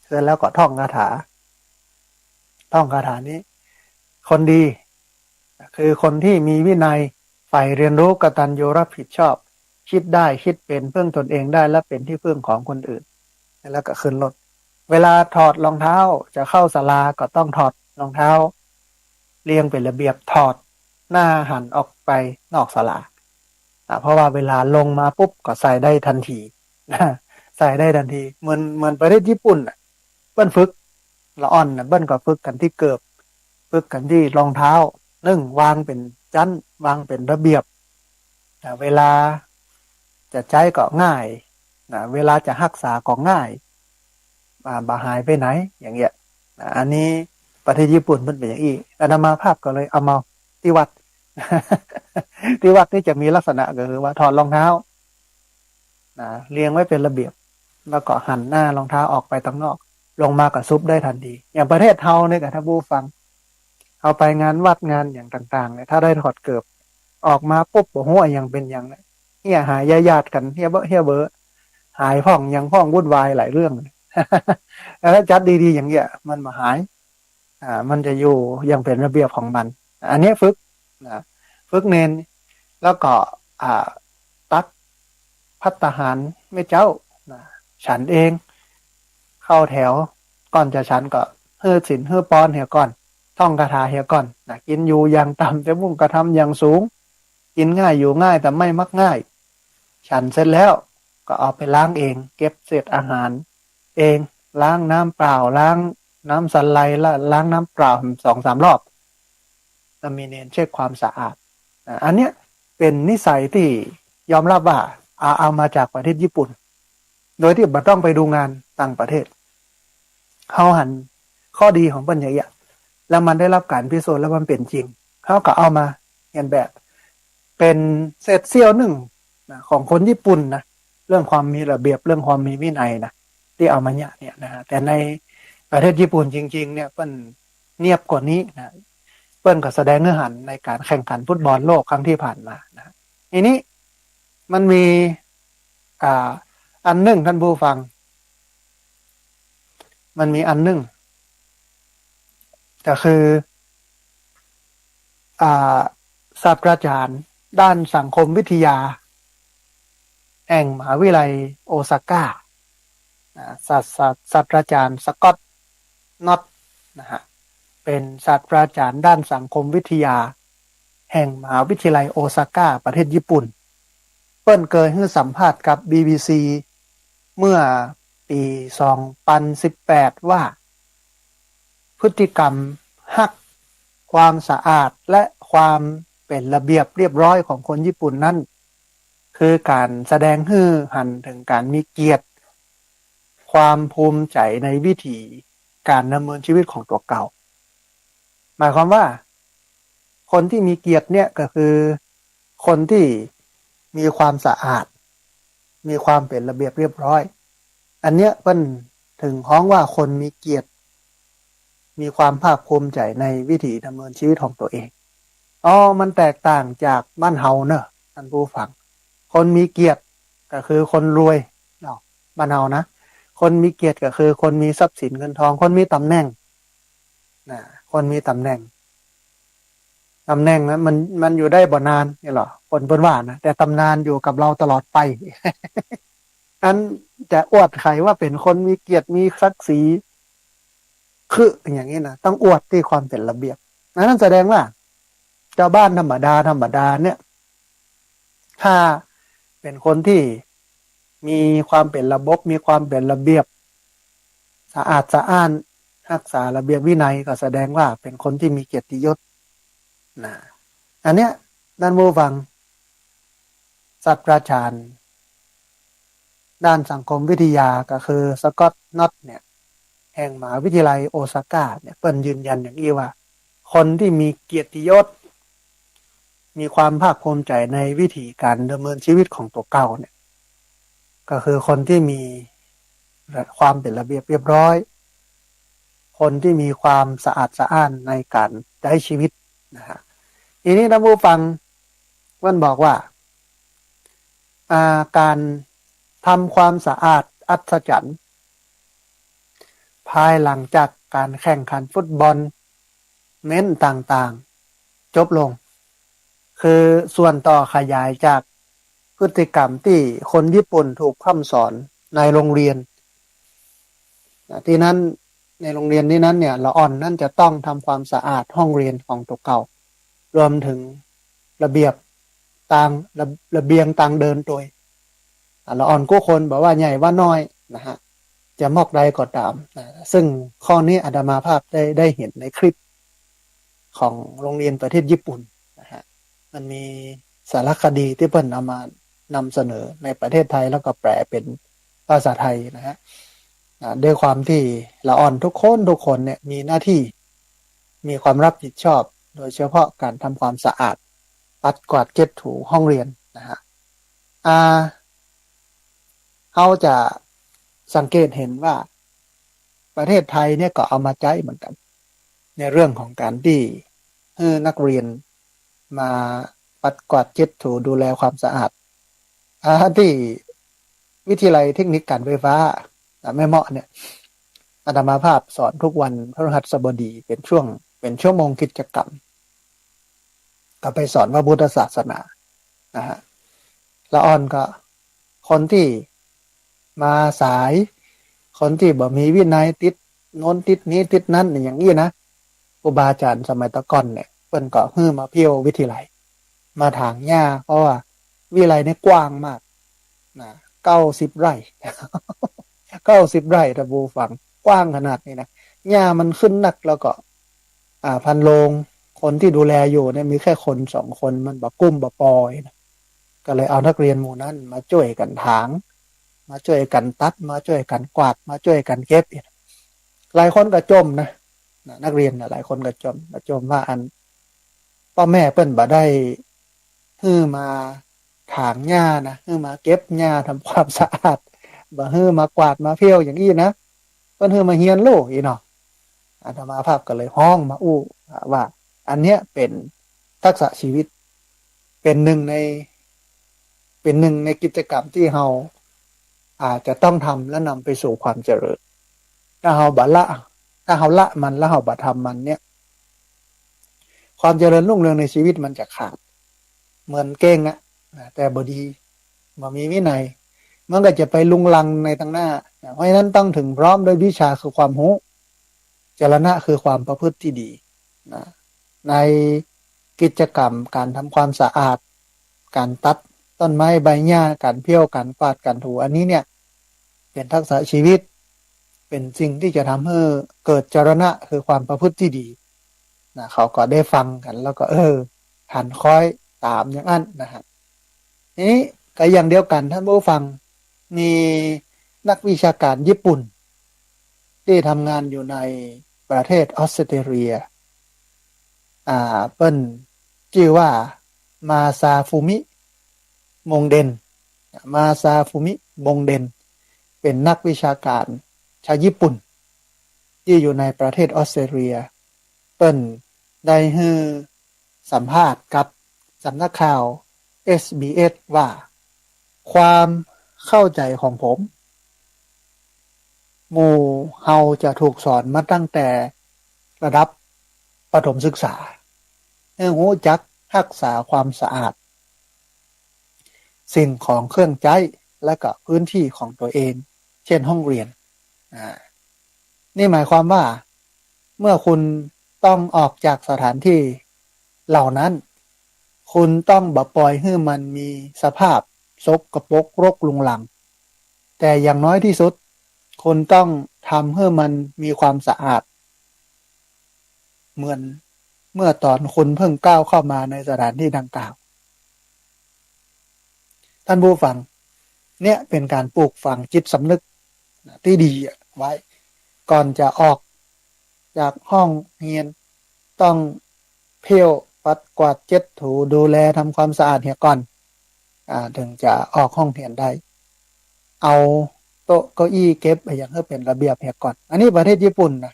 เสร็จแล้วก็ท่องคาถา ท่องคาถานี้ คนดี คือคนตี้มีวินัย ใฝ่เฮียนฮู้ กตัญญูรับผิดชอบ คิดได้ คิดเป๋น พึ่งตนเองได้ และเป๋นตี้พึ่งของคนอื่น แล้วก็ขึ้นรถ เวลาถอดรองเท้า จะเข้าศาลาก็ต้องถอดรองเท้า เรียงเป๋นระเบียบ ถอดหน้าหันออกไปนอกศาลา อ่า เพราะว่าเวลาลงมาปุ๊บก็ใส่ได้ทันที ใส่ได้ทันที เหมือน เหมือนประเทศญี่ปุ่นน่ะ เปิ้นฝึก ละอ่อนน่ะ เปิ้นก็ฝึกกั๋นตี้เกิบ ฝึกกั๋นตี้รองเท้า นึ่ง วางเป๋นจั๊น วางเป๋นระเบียบ อ่า เวลาจะใจ๊ก็ง่ายนะ เวลาจะฮักษาก็ง่าย อ่า บ่หายไปไหน อย่างเงี้ยนะ อันนี้ประเทศญี่ปุ่นมันเป๋นอย่างอี้ อาตมาภาพก็เลยเอามาตี้วัด ตี้วัดนี่จะมีลักษณะก็คือว่าถอดรองเท้านะ เรียงไว้เป๋นระเบียบ แล้วก็หันหน้ารองเท้าออกไปตังนอก ลงมาก็ซุบได้ทันที อย่างประเทศเฮาเนี่ยนะ ท่านผู้ฟัง เฮาไปงานวัดงานอย่างต่างๆ เนี่ย ถ้าได้ถอดเกิบออกมาปุ๊บ โอ้โห อะหยังเป๋นหยังเนี่ย เหียหายยาดกั๋น เหียเบ้อเหียเบ้อ หายพ่องหยังพ่อง วุ่นวายหลายเรื่อง แล้วถ้าจัดดีๆ อย่างเนี้ย มันบ่หาย อ่า มันจะอยู่อย่างเป๋นระเบียบของมัน อันเนี้ยฝึกนะ ฝึกเณร แล้วก็ อ่า ตักภัตตาหารแม่เจ้านะ ฉันเอง เข้าแถว ก่อนจะฉันก็หื้อศีลหื้อปอนเหียก่อน ท่องคาถาเหียก่อนนะ กิ๋นอยู่อย่างต่ำ แต่มุ่งกระทำอย่างสูง กิ๋นง่ายอยู่ง่าย แต่ไม่มักง่าย ฉันเสร็จแล้วก็เอาไปล้างเอง เก็บเศษอาหารเอง ล้างน้ำเปล่า ล้างน้ำสะไล และล้างน้ำเปล่าสองสามรอบ แล้วมีเณรเช็ดความสะอาด อ่า อันเนี้ยเป๋นนิสัยตี้ยอมรับว่า เอา เอามาจากประเทศญี่ปุ่น โดยตี้บ่ต้องไปดูงานต่างประเทศ เฮาหันข้อดีของเปิ้นอย่างเนี้ย แล้วมันได้รับก๋านพิสูจน์ แล้วมันเป๋นจริง เฮาก็เอามาเลียนแบบ เป๋นเศษเสี้ยวนึ่งนะ ของคนญี่ปุ่นนะ เรื่องความมีระเบียบ เรื่องความมีวินัยนะ ตี้เอามาเยียะเนี่ยนะ แต่ในประเทศญี่ปุ่นจริงๆ เนี่ย เปิ้นเนียบกว่านี้นะ เปิ้นก็แสดงหื้อหันในก๋านแข่งขันฟุตบอลโลกครั้งตี้ผ่านมานะ ทีนี้มันมี อ่า อันนึ่ง ท่านผู้ฟัง มันมีอันนึ่ง ก็คือ อ่า ศาสตราจารย์ด้านสังคมวิทยา แห่งมหาวิทยาลัยโอซาก้า อ่า ศาส- ศาส- ศาสตราจารย์สก็อต น็อต นะฮะ เป๋นศาสตราจารย์ด้านสังคมวิทยา แห่งมหาวิทยาลัยโอซาก้า ประเทศญี่ปุ่น เปิ้นเกยหื้อสัมภาษณ์กับ บีบีซี เมื่อปี๋สองปันสิบแปด ว่า พฤติกรรมฮักความสะอาดและความเป๋นระเบียบเรียบร้อยของคนญี่ปุ่นนั้น คือก๋านแสดงหื้อหันเถิงก๋านมีเกียรติ ความภูมิใจ๋ในวิถีก๋านดำเนินชีวิตของตั๋วเก่า หมายความว่า คนตี้มีเกียรติเนี่ยก็คือคนตี้มีความสะอาด มีความเป๋นระเบียบเรียบร้อย อันเนี้ยเปิ้นเถิงฮ้องว่าคนมีเกียรติ มีความภาคภูมิใจ๋ในวิถีดำเนินชีวิตของตั๋วเอง อ๋อ มันแตกต่างจากบ้านเฮาเนอะ ท่านผู้ฟัง คนมีเกียรติก็คือคนรวยเนาะ บ้านเฮานะ คนมีเกียรติก็คือคนมีทรัพย์สินเงินทอง คนมีต๋ำแหน่งนะ คนมีต๋ำแหน่ง ต๋ำแหน่งนะ มัน มันอยู่ได้บ่นานนี่หรอ คนเปิ้นว่านะ แต่ต๋ำนานอยู่กับเราตลอดไป อันจะอวดใผว่าเป๋นคนมีเกียรติ มีศักดิ์ศรี คืออย่างนี้นะ ต้องอวดตี้ความเป๋นระเบียบ นั้นแสดงว่า จาวบ้านธรรมดาธรรมดาเนี่ย ถ้าเป๋นคนตี้มีความเป๋นระบบ มีความเป๋นระเบียบ สะอาดสะอ้าน ฮักษาระเบียบวินัย ก็แสดงว่าเป๋นคนตี้มีเกียรติยศนะ อันเนี้ย ท่านผู้ฟัง ศาสตราจารย์ด้านสังคมวิทยาก็คือสก็อต น็อต เนี่ย แห่งมหาวิทยาลัยโอซาก้าเนี่ย เปิ้นยืนยันอย่างอี้ว่า คนตี้มีเกียรติยศ มีความภาคภูมิใจ๋ในวิถีก๋านดำเนินชีวิตของตั๋วเก่าเนี่ย ก็คือคนตี้มีความเป๋นระเบียบเรียบร้อย คนตี้มีความสะอาดสะอ้านในก๋านใจ๊ชีวิตนะฮะ ทีนี้ท่านผู้ฟัง เปิ้นบอกว่า อ่า ก๋านทำความสะอาดอัศจรรย์ ภายหลังจากก๋านแข่งขันฟุตบอล เม้นต่างๆ จบลง คือส่วนต่อขยายจากพฤติกรรมตี้คนญี่ปุ่นถูกพร่ำสอนในโรงเรียนนะ ตี้นั้น ในโรงเรียนตี้นั้นเนี่ย ละอ่อนนั้นจะต้องทำความสะอาดห้องเรียนของตั๋วเก่า รวมเถิงระเบียบตาง ระ- ระเบียงตางเดินตวย อ่ะ ละอ่อนกู้คน บ่ว่าใหญ่ว่าน้อยนะฮะ จะมอกใดก็ต๋ามนะ ซึ่งข้อนี้อาตมาภาพได้- ได้หันในคลิปของโรงเรียนประเทศญี่ปุ่นนะฮะ มันมีสารคดีตี้เปิ้นเอามานำเสนอในประเทศไทย แล้วก็แปลเป๋นภาษาไทยนะฮะ อ่ะ ด้วยความตี้ละอ่อนทุกคนทุกคนเนี่ยมีหน้าตี้ มีความรับผิดชอบ โดยเฉพาะก๋านทำความสะอาด ปัดกวาดเจ็ดถูห้องเฮียนนะฮะ อ่า เฮาจะสังเกตหันว่าประเทศไทยเนี่ยก็เอามาใจ๊เหมือนกั๋น ในเรื่องของก๋านตี้หื้อนักเฮียนมาปัดกวาดเจ็ดถูดูแลความสะอาด อ่า ตี้วิทยาลัยเทคนิคก๋านไฟฟ้า อ่า แม่เมาะเนี่ย อาตมาภาพสอนกู้วันพฤหัสบดีเป๋นช่วง เป๋นชั่วโมงกิจกรรม ก็ไปสอนพระพุทธศาสนานะฮะ ละอ่อนก็คนตี้มาสาย คนตี้บ่มีวินัยติดโน้นติดนี้ติดนั้นอย่างอี้นะ ครูบาอาจ๋ารย์สมัยตะก่อนเนี่ย เปิ้นก็หื้อมาเที่ยววิทยาลัย มาถางหญ้า เพราะว่าวิทยาลัยเนี่ยกว้างมากนะ เก้าสิบไร่ เก้าสิบไร่ ต้านผู้ฟัง กว้างขนาดนี้นะ หญ้ามันขึ้นนัก แล้วก็ อ่า พันโรง คนตี้ดูแลอยู่เนี่ยมีแค่คนสองคน มันบ่กุ้มบ่ปอยนะ ก็เลยเอานักเฮียนหมู่นั้นมาจ้วยกั๋นถาง มาจ้วยกั๋นตัด มาจ้วยกั๋นกวาด มาจ้วยกั๋นเก็บ หลายคนก็จ่มนะ นะ นักเฮียนนะ หลายคนก็จ่ม ก็จ่มว่าอัน ป้อแม่เปิ้นบ่ได้หื้อมาถางหญ้านะ หื้อมาเก็บหญ้าทำความสะอาด บ่หื้อมากวาดมาเที่ยวอย่างอี้นะ เปิ้นหื้อมาเฮียนโลกอี้เนาะ อาตมาภาพก็เลยฮ้องมาอู้ว่า อันเนี้ยเป๋นทักษะชีวิต เป๋นหนึ่งใน เป๋นหนึ่งในกิจกรรมตี้เฮาอาจจะต้องทำและนำไปสู่ความเจริญ ถ้าเฮาบ่ละ ถ้าเฮาละมันแล้วเฮาบ่ทำมันเนี่ย ความเจริญรุ่งเรืองในชีวิตมันจะขาด เหมือนเก่งอะนะ แต่บ่ดี บ่มีวินัย มันก็จะไปรุงรังในตังหน้านะ เพราะฉะนั้นต้องถึงพร้อมด้วยวิชาคือความฮู้ จรณะคือความประพฤติที่ดีนะ ในกิจกรรมก๋านทำความสะอาด ก๋านตัดต้นไม้ใบหญ้า ก๋านเที่ยว ก๋านกวาด ก๋านถู อันนี้เนี่ย เป๋นทักษะชีวิต เป๋นสิ่งตี้จะทำหื้อเกิดจรณะคือความประพฤติที่ดีนะ เขาก็ได้ฟังกั๋น แล้วก็ เออ หันคล้อยต๋ามอย่างอั้นนะฮะ ทีนี้ก็อย่างเดียวกั๋น ต้านผู้ฟัง มีนักวิชาก๋านญี่ปุ่น ตี้ทำงานอยู่ในประเทศออสเตรเลีย อ่า เปิ้นจื้อว่า มาซาฟูมิ มงเดน มาซาฟูมิ มงเดน เป๋นนักวิชาก๋านชาวญี่ปุ่น ตี้อยู่ในประเทศออสเตรเลีย เปิ้นได้หื้อสัมภาษณ์กับสำนักข่าว เอสบีเอส ว่า ความเข้าใจ๋ของผม หมู่เฮาจะถูกสอนมาตั้งแต่ระดับประถมศึกษา หื้อฮู้จักฮักษาความสะอาด สิ่งของเครื่องใจ๊ และก็พื้นที่ของตัวเอง เช่นห้องเฮียน อ่า นี่หมายความว่า เมื่อคุณต้องออกจากสถานที่เหล่านั้น คุณต้องบ่ปล่อยหื้อมันมีสภาพสกปรกรกรุงรัง แต่อย่างน้อยที่สุด คุณต้องทำหื้อมันมีความสะอาด เหมือนเมื่อต๋อนคุณเพิ่งก้าวเข้ามาในสถานที่ดังกล่าว ต้านผู้ฟัง เนี่ยเป๋นก๋านปลูกฝังจิตสำนึกนะ ตี้ดีอะ ไว้ ก่อนจะออกจากห้องเฮียน ต้องเที่ยวปัดกวาดเจ็ดถู ดูแลทำความสะอาดเหียก่อน อ่า ถึงจะออกห้องเฮียนได้ เอาโต๊ะเก้าอี้เก็บอะหยังหื้อเป๋นระเบียบเหียก่อน อันนี้ประเทศญี่ปุ่นนะ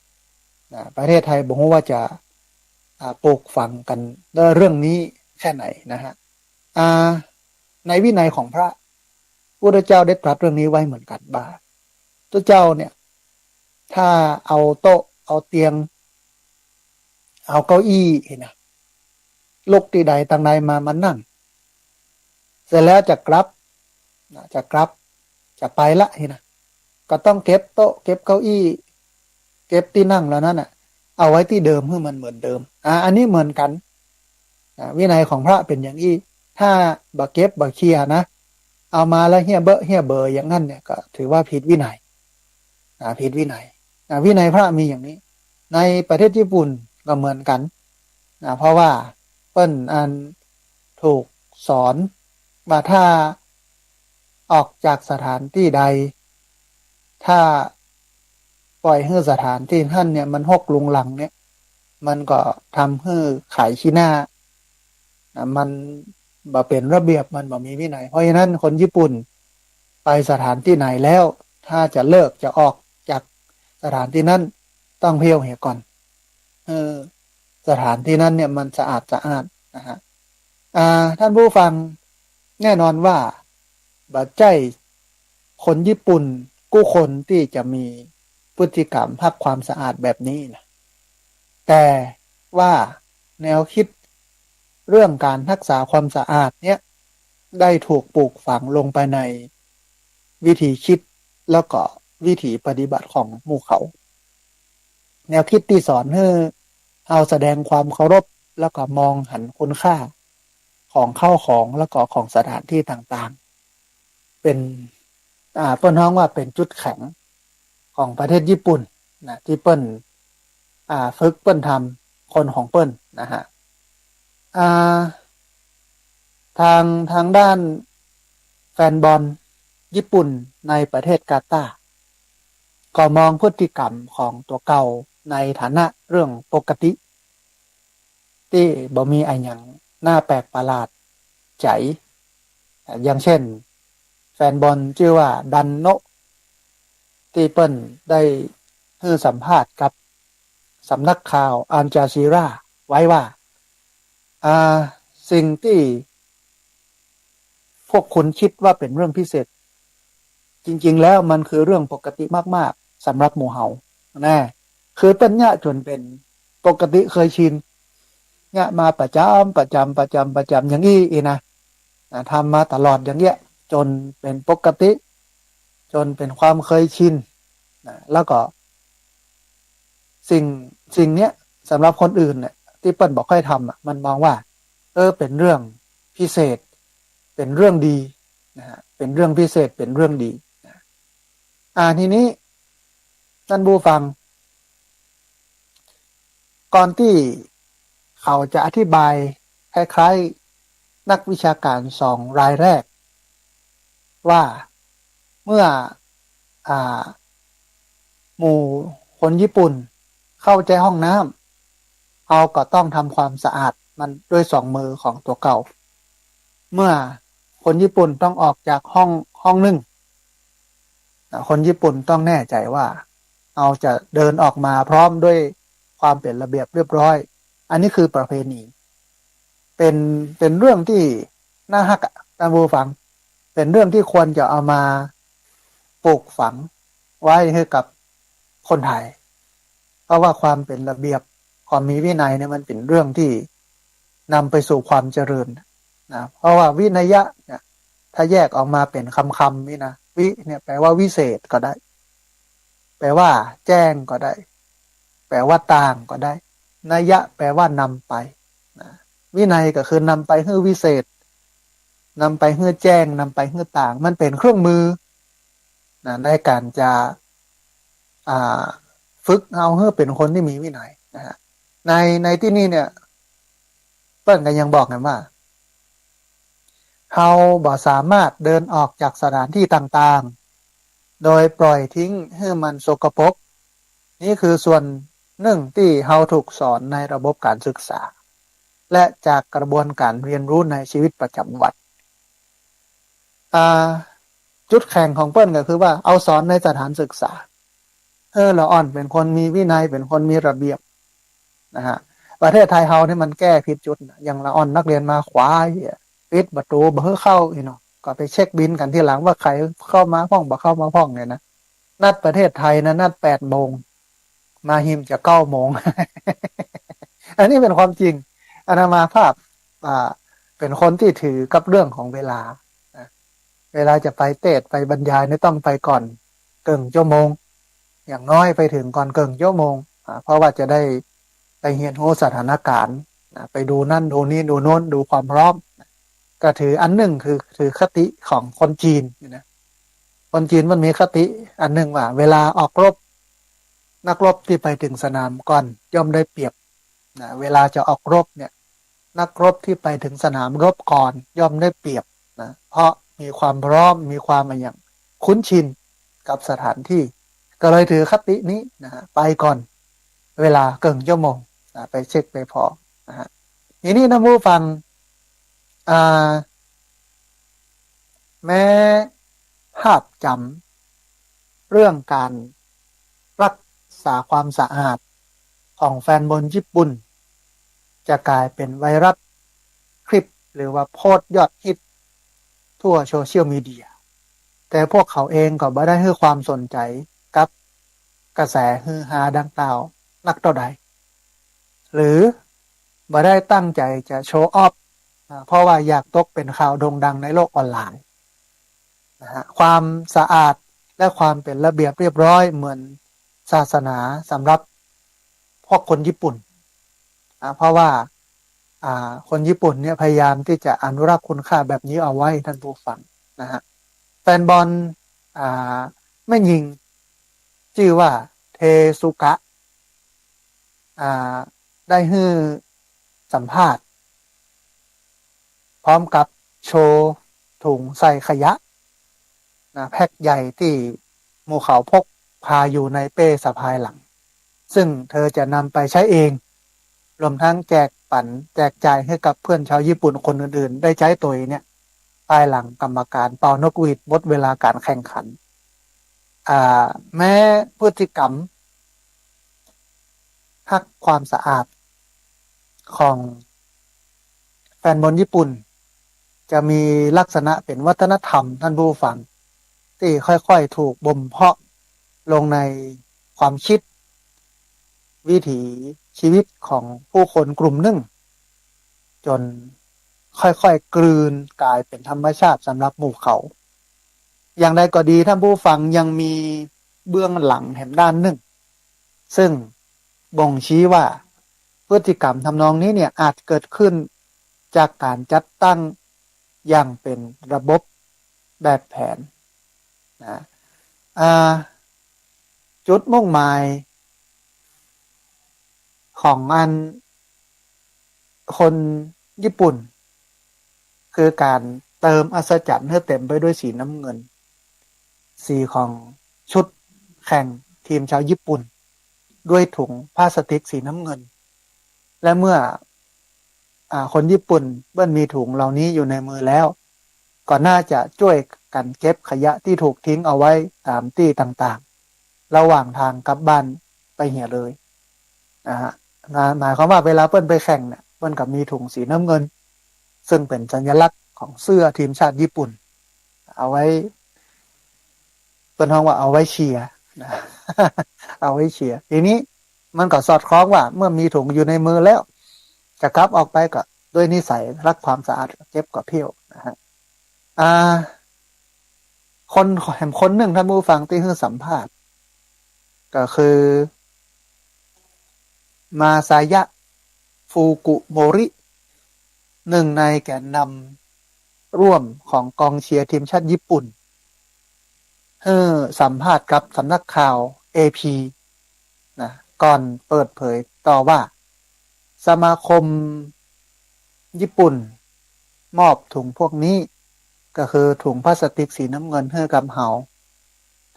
นะ ประเทศไทยบ่ฮู้ว่าจะ อ่า ปลูกฝังกั๋นเรื่องนี้แค่ไหนนะฮะ อ่า ในวินัยของพระ พุทธเจ้าได้ตรัสเรื่องนี้ไว้เหมือนกั๋นว่า พุทธเจ้าเนี่ย ถ้าเอาโต๊ะ เอาเตียง เอาเก้าอี้นะ ลุกตี้ใดตางใดมา มานั่ง เสร็จแล้วจะกลับนะ จะกลับ จะไปละนี่นะ ก็ต้องเก็บโต๊ะ เก็บเก้าอี้ เก็บตี้นั่งเหล่านั้นน่ะ เอาไว้ตี้เดิมหื้อมันเหมือนเดิม อ่า อันนี้เหมือนกั๋น อ่า วินัยของพระเป๋นอย่างอี้ ถ้าบ่เก็บบ่เคลียร์นะ เอามาแล้วเหี้ยเบอะเหี้ยเบออย่างนั้นเนี่ย ก็ถือว่าผิดวินัย อ่า ผิดวินัย อ่า วินัยพระมีอย่างนี้ ในประเทศญี่ปุ่นก็เหมือนกั๋น อ่า เพราะว่าเปิ้นอันถูกสอนว่าถ้าออกจากสถานตี้ใด ถ้าปล่อยหื้อสถานตี้นั้นเนี่ยมันฮกรุงรังเนี่ย มันก็ทำหื้อขายขี้หน้า นะ มันบ่เป๋นระเบียบ มันบ่มีวินัย เพราะฉะนั้นคนญี่ปุ่นไปสถานตี้ไหนแล้ว ถ้าจะเลิกจะออกจากสถานตี้นั้น ต้องเพี้ยวเหียก่อน เออ สถานตี้นั้นเนี่ยมันสะอาดสะอ้านนะฮะ อ่า ท่านผู้ฟัง แน่นอนว่าบ่ใจ้คนญี่ปุ่นกู้คนตี้จะมีพฤติกรรมฮักความสะอาดแบบนี้นะ แต่ว่าแนวคิดเรื่องการฮักษาความสะอาดเนี่ย ได้ถูกปลูกฝังลงไปในวิธีคิดแล้วก็วิถีปฏิบัติของหมู่เขา แนวคิดตี้สอนหื้อเฮาแสดงความเคารพ แล้วก็มองหันคุณค่าของข้าวของ แล้วก็ของสถานตี้ต่างๆ เป๋น อ่า เปิ้นฮ้องว่าเป๋นจุดแข็งของประเทศญี่ปุ่นนะ ตี้เปิ้น อ่า ฝึกเปิ้นทำคนของเปิ้นนะฮะ อ่า ทาง ทางด้านแฟนบอลญี่ปุ่นในประเทศกาตาร์ ก็มองพฤติกรรมของตั๋วเก่าในฐานะเรื่องปกติ ตี้บ่มีอะหยังน่าแปลกประหลาดใจ๋ อย่างเช่น แฟนบอลจื้อว่าดันโนะ ตี้เปิ้นได้หื้อสัมภาษณ์กับสำนักข่าวอัลจาซีราไว้ว่า อ่า สิ่งตี้พวกคุณคิดว่าเป๋นเรื่องพิเศษ จริงๆ แล้วมันคือเรื่องปกติมากๆ สำหรับหมู่เฮานะ คือเปิ้นเยียะจ๋นเป๋นปกติเคยชิน เยียะมาประจ๋ำ ประจ๋ำ ประจ๋ำ ประจ๋ำอย่างอี้อีกนะ อ่า ทำมาตลอดอย่างเงี้ย จ๋นเป๋นปกติ จ๋นเป๋นความเคยชินนะ แล้วก็สิ่ง สิ่งเนี้ยสำหรับคนอื่นเนี่ย ตี้เปิ้นบ่ค่อยทำอะ มันมองว่า เออ เป๋นเรื่องพิเศษ เป๋นเรื่องดีนะฮะ เป๋นเรื่องพิเศษ เป๋นเรื่องดีนะ อ่า ทีนี้ ท่านผู้ฟัง ก่อนตี้เขาจะอธิบายคล้ายๆ นักวิชาการสองรายแรก ว่าเมื่อ อ่า หมู่คนญี่ปุ่นเข้าใจ๊ห้องน้ำ เฮาก็ต้องทำความสะอาดมันด้วยสองมือของตั๋วเก่า เมื่อคนญี่ปุ่นต้องออกจากห้อง ห้องนึ่ง อ่า คนญี่ปุ่นต้องแน่ใจ๋ว่าเฮาจะเดินออกมาพร้อมด้วยความเป๋นระเบียบเรียบร้อย อันนี้คือประเพณี เป๋น เป๋นเรื่องตี้น่าฮักอะ ท่านผู้ฟัง เป๋นเรื่องตี้ควรจะเอามาปลูกฝังไว้หื้อกับคนไทย เพราะว่าความเป๋นระเบียบ ความมีวินัยเนี่ยมันเป๋นเรื่องตี้นำไปสู่ความเจริญนะ เพราะว่าวินยะเนี่ย ถ้าแยกออกมาเป๋นคำๆ นี่นะ วิเนี่ยแปลว่าวิเศษก็ได้ แปลว่าแจ้งก็ได้ แปลว่าต่างก็ได้ นยะแปลว่านำไปนะ วินัยก็คือนำไปหื้อวิเศษ นำไปหื้อแจ้ง นำไปหื้อต่าง มันเป๋นเครื่องมือนะ ในการจะ อ่า ฝึกเฮาหื้อเป๋นคนตี้มีวินัยนะฮะ ใน ในตี้นี่เนี่ย เปิ้นก็ยังบอกกั๋นว่า เฮาบ่สามารถเดินออกจากสถานตี้ต่างๆ โดยปล่อยทิ้งหื้อมันสกปรก นี่คือส่วนนึ่งตี้เฮาถูกสอนในระบบการศึกษา และจากกระบวนการเรียนรู้ในชีวิตประจ๋ำวัน อ่า จุดแข็งของเปิ้นก็คือว่าเอาสอนในสถานศึกษา เออ ละอ่อนเป๋นคนมีวินัย เป๋นคนมีระเบียบนะฮะ ประเทศไทยเฮานี่มันแก้ผิดจุดนะ อย่างละอ่อนนักเรียนมาขวาเหีย ปิดประตู๋บ่หื้อเข้าอี้เนาะ ก็ไปเช็คบิลกั๋นทีหลังว่าใผเข้ามาพ่องบ่เข้ามาพ่องเนี่ยนะ นัดประเทศไทยนะ นัดแปดโมง มาหิมจะเก้าโมง อันนี้เป๋นความจริง อาตมาภาพ อ่า เป๋นคนตี้ถือกับเรื่องของเวลานะ เวลาจะไปเตสน์ไปบรรยายนี่ต้องไปก่อนเกิ่งชั่วโมง อย่างน้อยไปเถิงก่อนเกิ่งชั่วโมง อ่า เพราะว่าจะได้ไปเฮียนฮู้สถานการณ์นะ ไปดูนั่นดูนี่ดูโน้น ดูความพร้อมนะ ก็ถืออันนึ่งคือถือคติของคนจีนนี่นะ คนจีนมันมีคติอันนึ่งว่า เวลาออกรบ นักรบตี้ไปเถิงสนามก่อนย่อมได้เปรียบนะ เวลาจะออกรบเนี่ย นักรบตี้ไปเถิงสนามรบก่อนย่อมได้เปรียบนะ เพราะมีความพร้อม มีความอะหยังคุ้นชินกับสถานตี้ ก็เลยถือคตินี้นะฮะ ไปก่อนเวลาเกิ่งชั่วโมงนะ ไปเช็คไปผ่อนะฮะ ทีนี้ท่านผู้ฟัง อ่า แม้ภาพจ๋ำเรื่องการรักษาความสะอาดของแฟนบอลญี่ปุ่น จะกลายเป๋นไวรัลคลิปหรือว่าโพสต์ยอดฮิตทั่วโซเชียลมีเดีย แต่พวกเขาเองก็บ่ได้หื้อความสนใจ๋กับกระแสฮือฮาดังกล่าวนักเต้าใด หรือบ่ได้ตั้งใจ๋จะโชว์ออฟ อ่า เพราะว่าอยากตกเป๋นข่าวโด่งดังในโลกออนไลน์นะฮะ ความสะอาดและความเป๋นระเบียบเรียบร้อยเหมือนศาสนาสำหรับพวกคนญี่ปุ่น อ่า เพราะว่า อ่า คนญี่ปุ่นเนี่ยพยายามตี้จะอนุรักษ์คุณค่าแบบนี้เอาไว้ ท่านผู้ฟังนะฮะ แฟนบอล อ่า แม่ญิงจื้อว่า เทซุกะ อ่า ได้หื้อสัมภาษณ์ พร้อมกับโชว์ถุงใส่ขยะนะ แพ็คใหญ่ตี้หมู่เขาพกพาอยู่ในเป้สะพายหลัง ซึ่งเธอจะนำไปใจ๊เอง รวมทั้งแจกปั๋น แจกจ่ายหื้อกับเพื่อนชาวญี่ปุ่นคนอื่นๆ ได้ใจ๊ตวยเนี่ย ภายหลังกรรมการเป่านกหวีดหมดเวลาการแข่งขัน อ่า แม้พฤติกรรมฮักความสะอาดของแฟนบอลญี่ปุ่น จะมีลักษณะเป๋นวัฒนธรรม ท่านผู้ฟัง ตี้ค่อยๆ ถูกบ่มเพาะลงในความคิด วิถีชีวิตของผู้คนกลุ่มนึ่ง จ๋นค่อยๆ กลืนก๋ายเป๋นธรรมชาติสำหรับหมู่เขา อย่างใดก็ดี ท่านผู้ฟัง ยังมีเบื้องหลังแหมด้านนึ่ง ซึ่งบ่งชี้ว่าพฤติกรรมทำนองนี้เนี่ยอาจเกิดขึ้นจากก๋านจัดตั้งอย่างเป๋นระบบแบบแผนนะ อ่า จุดมุ่งหมายของอันคนญี่ปุ่น คือก๋านเติมอัศจรรย์หื้อเต๋มไปด้วยสีน้ำเงิน สีของชุดแข่งทีมชาวญี่ปุ่น ด้วยถุงพลาสติกสีน้ำเงิน และเมื่อ อ่า คนญี่ปุ่นเปิ้นมีถุงเหล่านี้อยู่ในมือแล้ว ก็น่าจะจ้วยกั๋นเก็บขยะตี้ถูกทิ้งเอาไว้ต๋ามตี้ต่างๆ ระหว่างตางกลับบ้านไปเหียเลยนะฮะ หมาย หมายความว่าเวลาเปิ้นไปแข่งเนี่ย เปิ้นก็มีถุงสีน้ำเงิน ซึ่งเป๋นสัญลักษณ์ของเสื้อทีมชาติญี่ปุ่น เอาไว้ เปิ้นฮ้องว่าเอาไว้เชียร์นะ เอาไว้เชียร์ ทีนี้มันก็สอดคล้องว่าเมื่อมีถุงอยู่ในมือแล้ว จะกลับออกไปก็ด้วยนิสัยรักความสะอาด เก็บก็เผี้ยวนะฮะ อ่า คน แหมคนนึ่ง ท่านผู้ฟัง ตี้หื้อสัมภาษณ์ ก็คือ มาซายะ ฟูกุโมริ นึ่งในแกนนำร่วมของกองเชียร์ทีมชาติญี่ปุ่น หื้อสัมภาษณ์กับสำนักข่าว เอพี นะ ก่อนเปิดเผยต่อว่า สมาคม ญี่ปุ่นมอบถุงพวกนี้ ก็คือถุงพลาสติกสีน้ำเงินหื้อกับเฮา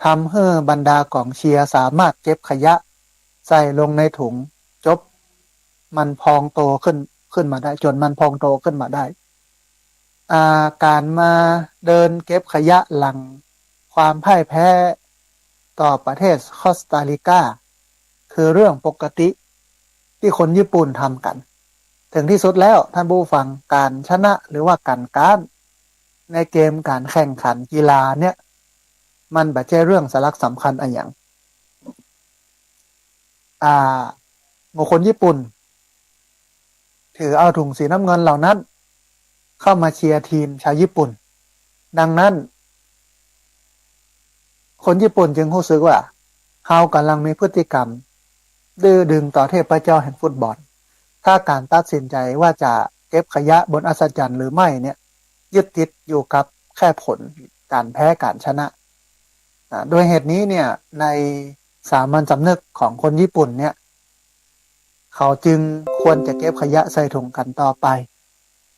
ทำหื้อบรรดากองเชียร์สามารถเก็บขยะใส่ลงในถุง จบมันพองโตขึ้น ขึ้นมาได้ จ๋นมันพองโตขึ้นมาได้ อ่า ก๋านมาเดินเก็บขยะหลังความพ่ายแพ้ต่อประเทศคอสตาริกา คือเรื่องปกติตี้คนญี่ปุ่นทำกั๋น เถิงตี้สุดแล้ว ท่านผู้ฟัง ก๋านชนะหรือว่าก๋านก๊านในเกมก๋านแข่งขันกีฬาเนี่ย มันบ่ใจ้เรื่องสาระสำคัญอะหยัง อ่า หมู่คนญี่ปุ่น ถือเอาถุงสีน้ำเงินเหล่านั้น เข้ามาเชียร์ทีมชาวญี่ปุ่น ดังนั้น คนญี่ปุ่นจึงฮู้สึกว่า เฮาก่ำลังมีพฤติกรรมดื้อดึงต่อเทพเจ้าแห่งฟุตบอล ถ้าก๋านตัดสินใจ๋ว่าจะเก็บขยะบนอัศจรรย์หรือไม่เนี่ย ยึดติดอยู่กับแค่ผลก๋านแพ้ก๋านชนะ อ่า ด้วยเหตุนี้เนี่ย ในสามัญสำนึกของคนญี่ปุ่นเนี่ย เขาจึงควรจะเก็บขยะใส่ถุงกั๋นต่อไป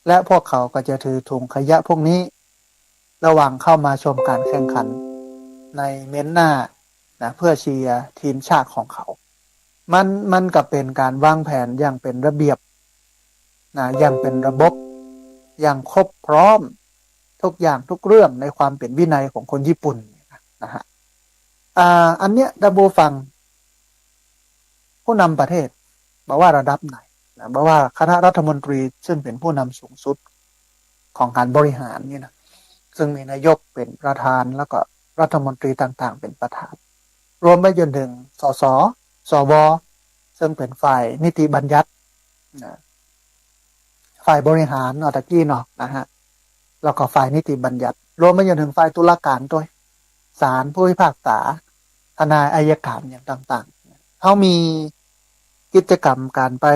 และพวกเขาก็จะถือถุงขยะพวกนี้ ระหว่างเข้ามาชมก๋านแข่งขันในเม้นหน้านะ เพื่อเชียร์ทีมชาติของเขา มัน มันก็เป๋นก๋านวางแผนอย่างเป๋นระเบียบนะ อย่างเป๋นระบบ อย่างครบพร้อมทุกอย่างทุกเรื่องในความเป๋นวินัยของคนญี่ปุ่นนะฮะ อ่า อันเนี้ยท่านผู้ฟัง ผู้นำประเทศ บ่ว่าระดับไหนนะ บ่ว่าคณะรัฐมนตรีซึ่งเป๋นผู้นำสูงสุดของการบริหารนี่นะ ซึ่งมีนายกเป๋นประธาน แล้วก็รัฐมนตรีต่างๆ เป๋นประธาน รวมไปจนถึง สส สว ซึ่งเป๋นฝ่ายนิติบัญญัตินะ ฝ่ายบริหารเนาะ ตะกี้เนาะนะฮะ แล้วก็ฝ่ายนิติบัญญัติ รวมไปจนถึงฝ่ายตุลาการด้วย ศาล ผู้พิพากษา ทนาย อัยการ อย่างต่างๆ เขามีกิจกรรมการไป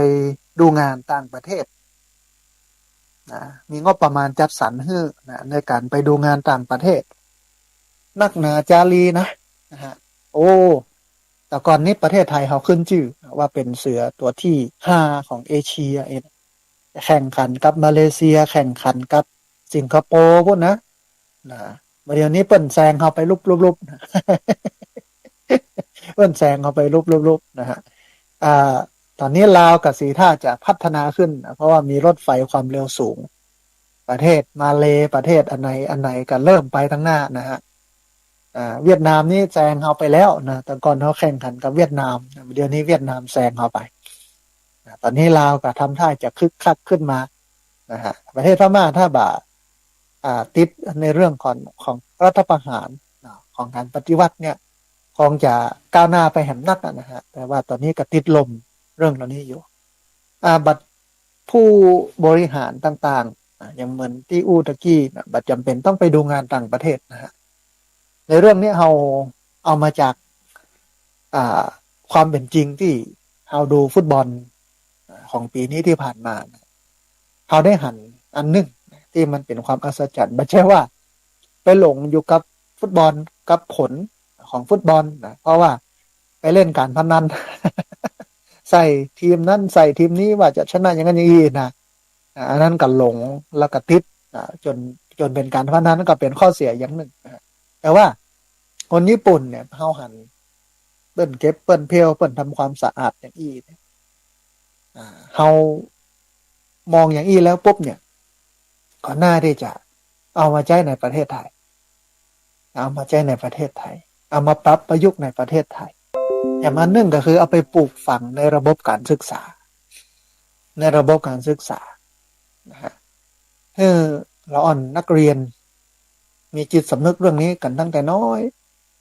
ดูงานต่างประเทศนะ มีงบประมาณจัดสรรหื้อนะ ในการไปดูงานต่างประเทศ นักหนาจารีนะ นะฮะ โอ้ แต่ก่อนนี้ประเทศไทยเขาขึ้นจื้อว่าเป๋นเสือตัวตี้ห้าของเอเชียเอง แข่งขันกับมาเลเซีย แข่งขันกับสิงคโปร์ปู๊นนะ นะ บ่าเดี๋ยวนี้เปิ้นแซงเฮาไปลุบๆๆ นะ เปิ้นแซงเฮาไปลุบๆๆ นะฮะ อ่า ต๋อนนี้ลาวก็สีท่าจะพัฒนาขึ้นนะ เพราะว่ามีรถไฟความเร็วสูง ประเทศมาเลย์ ประเทศอันไหนอันไหนก็เริ่มไปตังหน้านะฮะ อ่า เวียดนามนี่แซงเฮาไปแล้วนะ แต่ก่อนเฮาแข่งขันกับเวียดนามนะ เดี๋ยวนี้เวียดนามแซงเฮาไปนะ ต๋อนนี้ลาวก็ทำท่าจะคึกคักขึ้นมานะฮะ ประเทศพม่าถ้าบ่า อ่า ติดในเรื่องของ ของรัฐประหารนะ ของการปฏิวัติเนี่ย คงจะก้าวหน้าไปแหมนักอะนะฮะ แต่ว่าต๋อนนี้ก็ติดลมเรื่องเหล่านี้อยู่ อ่า บัดผู้บริหารต่างๆ อ่า อย่างเหมือนตี้อู้ตะกี้นะ บ่าจ๋ำเป๋นต้องไปดูงานต่างประเทศนะฮะ ในเรื่องนี้เฮาเอามาจาก อ่า ความเป๋นจริงตี้เฮาดูฟุตบอล อ่า ของปี๋นี้ตี้ผ่านมานะ เฮาได้หันอันนึ่งตี้มันเป๋นความอัศจรรย์ บ่ใจ้ว่าไปหลงอยู่กับฟุตบอล กับผลของฟุตบอลนะ เพราะว่าไปเล่นการพนัน ใส่ทีมนั้นใส่ทีมนี้ว่าจะชนะอย่างนั้นอย่างอี้นะ อ่า อันนั้นก็หลงแล้วก็ติด อ่า จ๋น จ๋นเป๋นการพนัน ก็เป๋นข้อเสียอย่างนึ่งนะ แต่ว่าคนญี่ปุ่นเนี่ย เฮาหันเปิ้นเก็บ เปิ้นเพล เปิ้นทำความสะอาดอย่างอี้เนี่ย อ่า เฮามองอย่างอี้แล้วปุ๊บเนี่ย ก็น่าตี้จะเอามาใจ๊ในประเทศไทย เอามาใจ๊ในประเทศไทย เอามาปรับประยุกต์ในประเทศไทย แถมอันนึ่งก็คือเอาไปปลูกฝังในระบบการศึกษา ในระบบการศึกษานะฮะ หื้อละอ่อนนักเรียนมีจิตสำนึกเรื่องนี้กั๋นตั้งแต่น้อย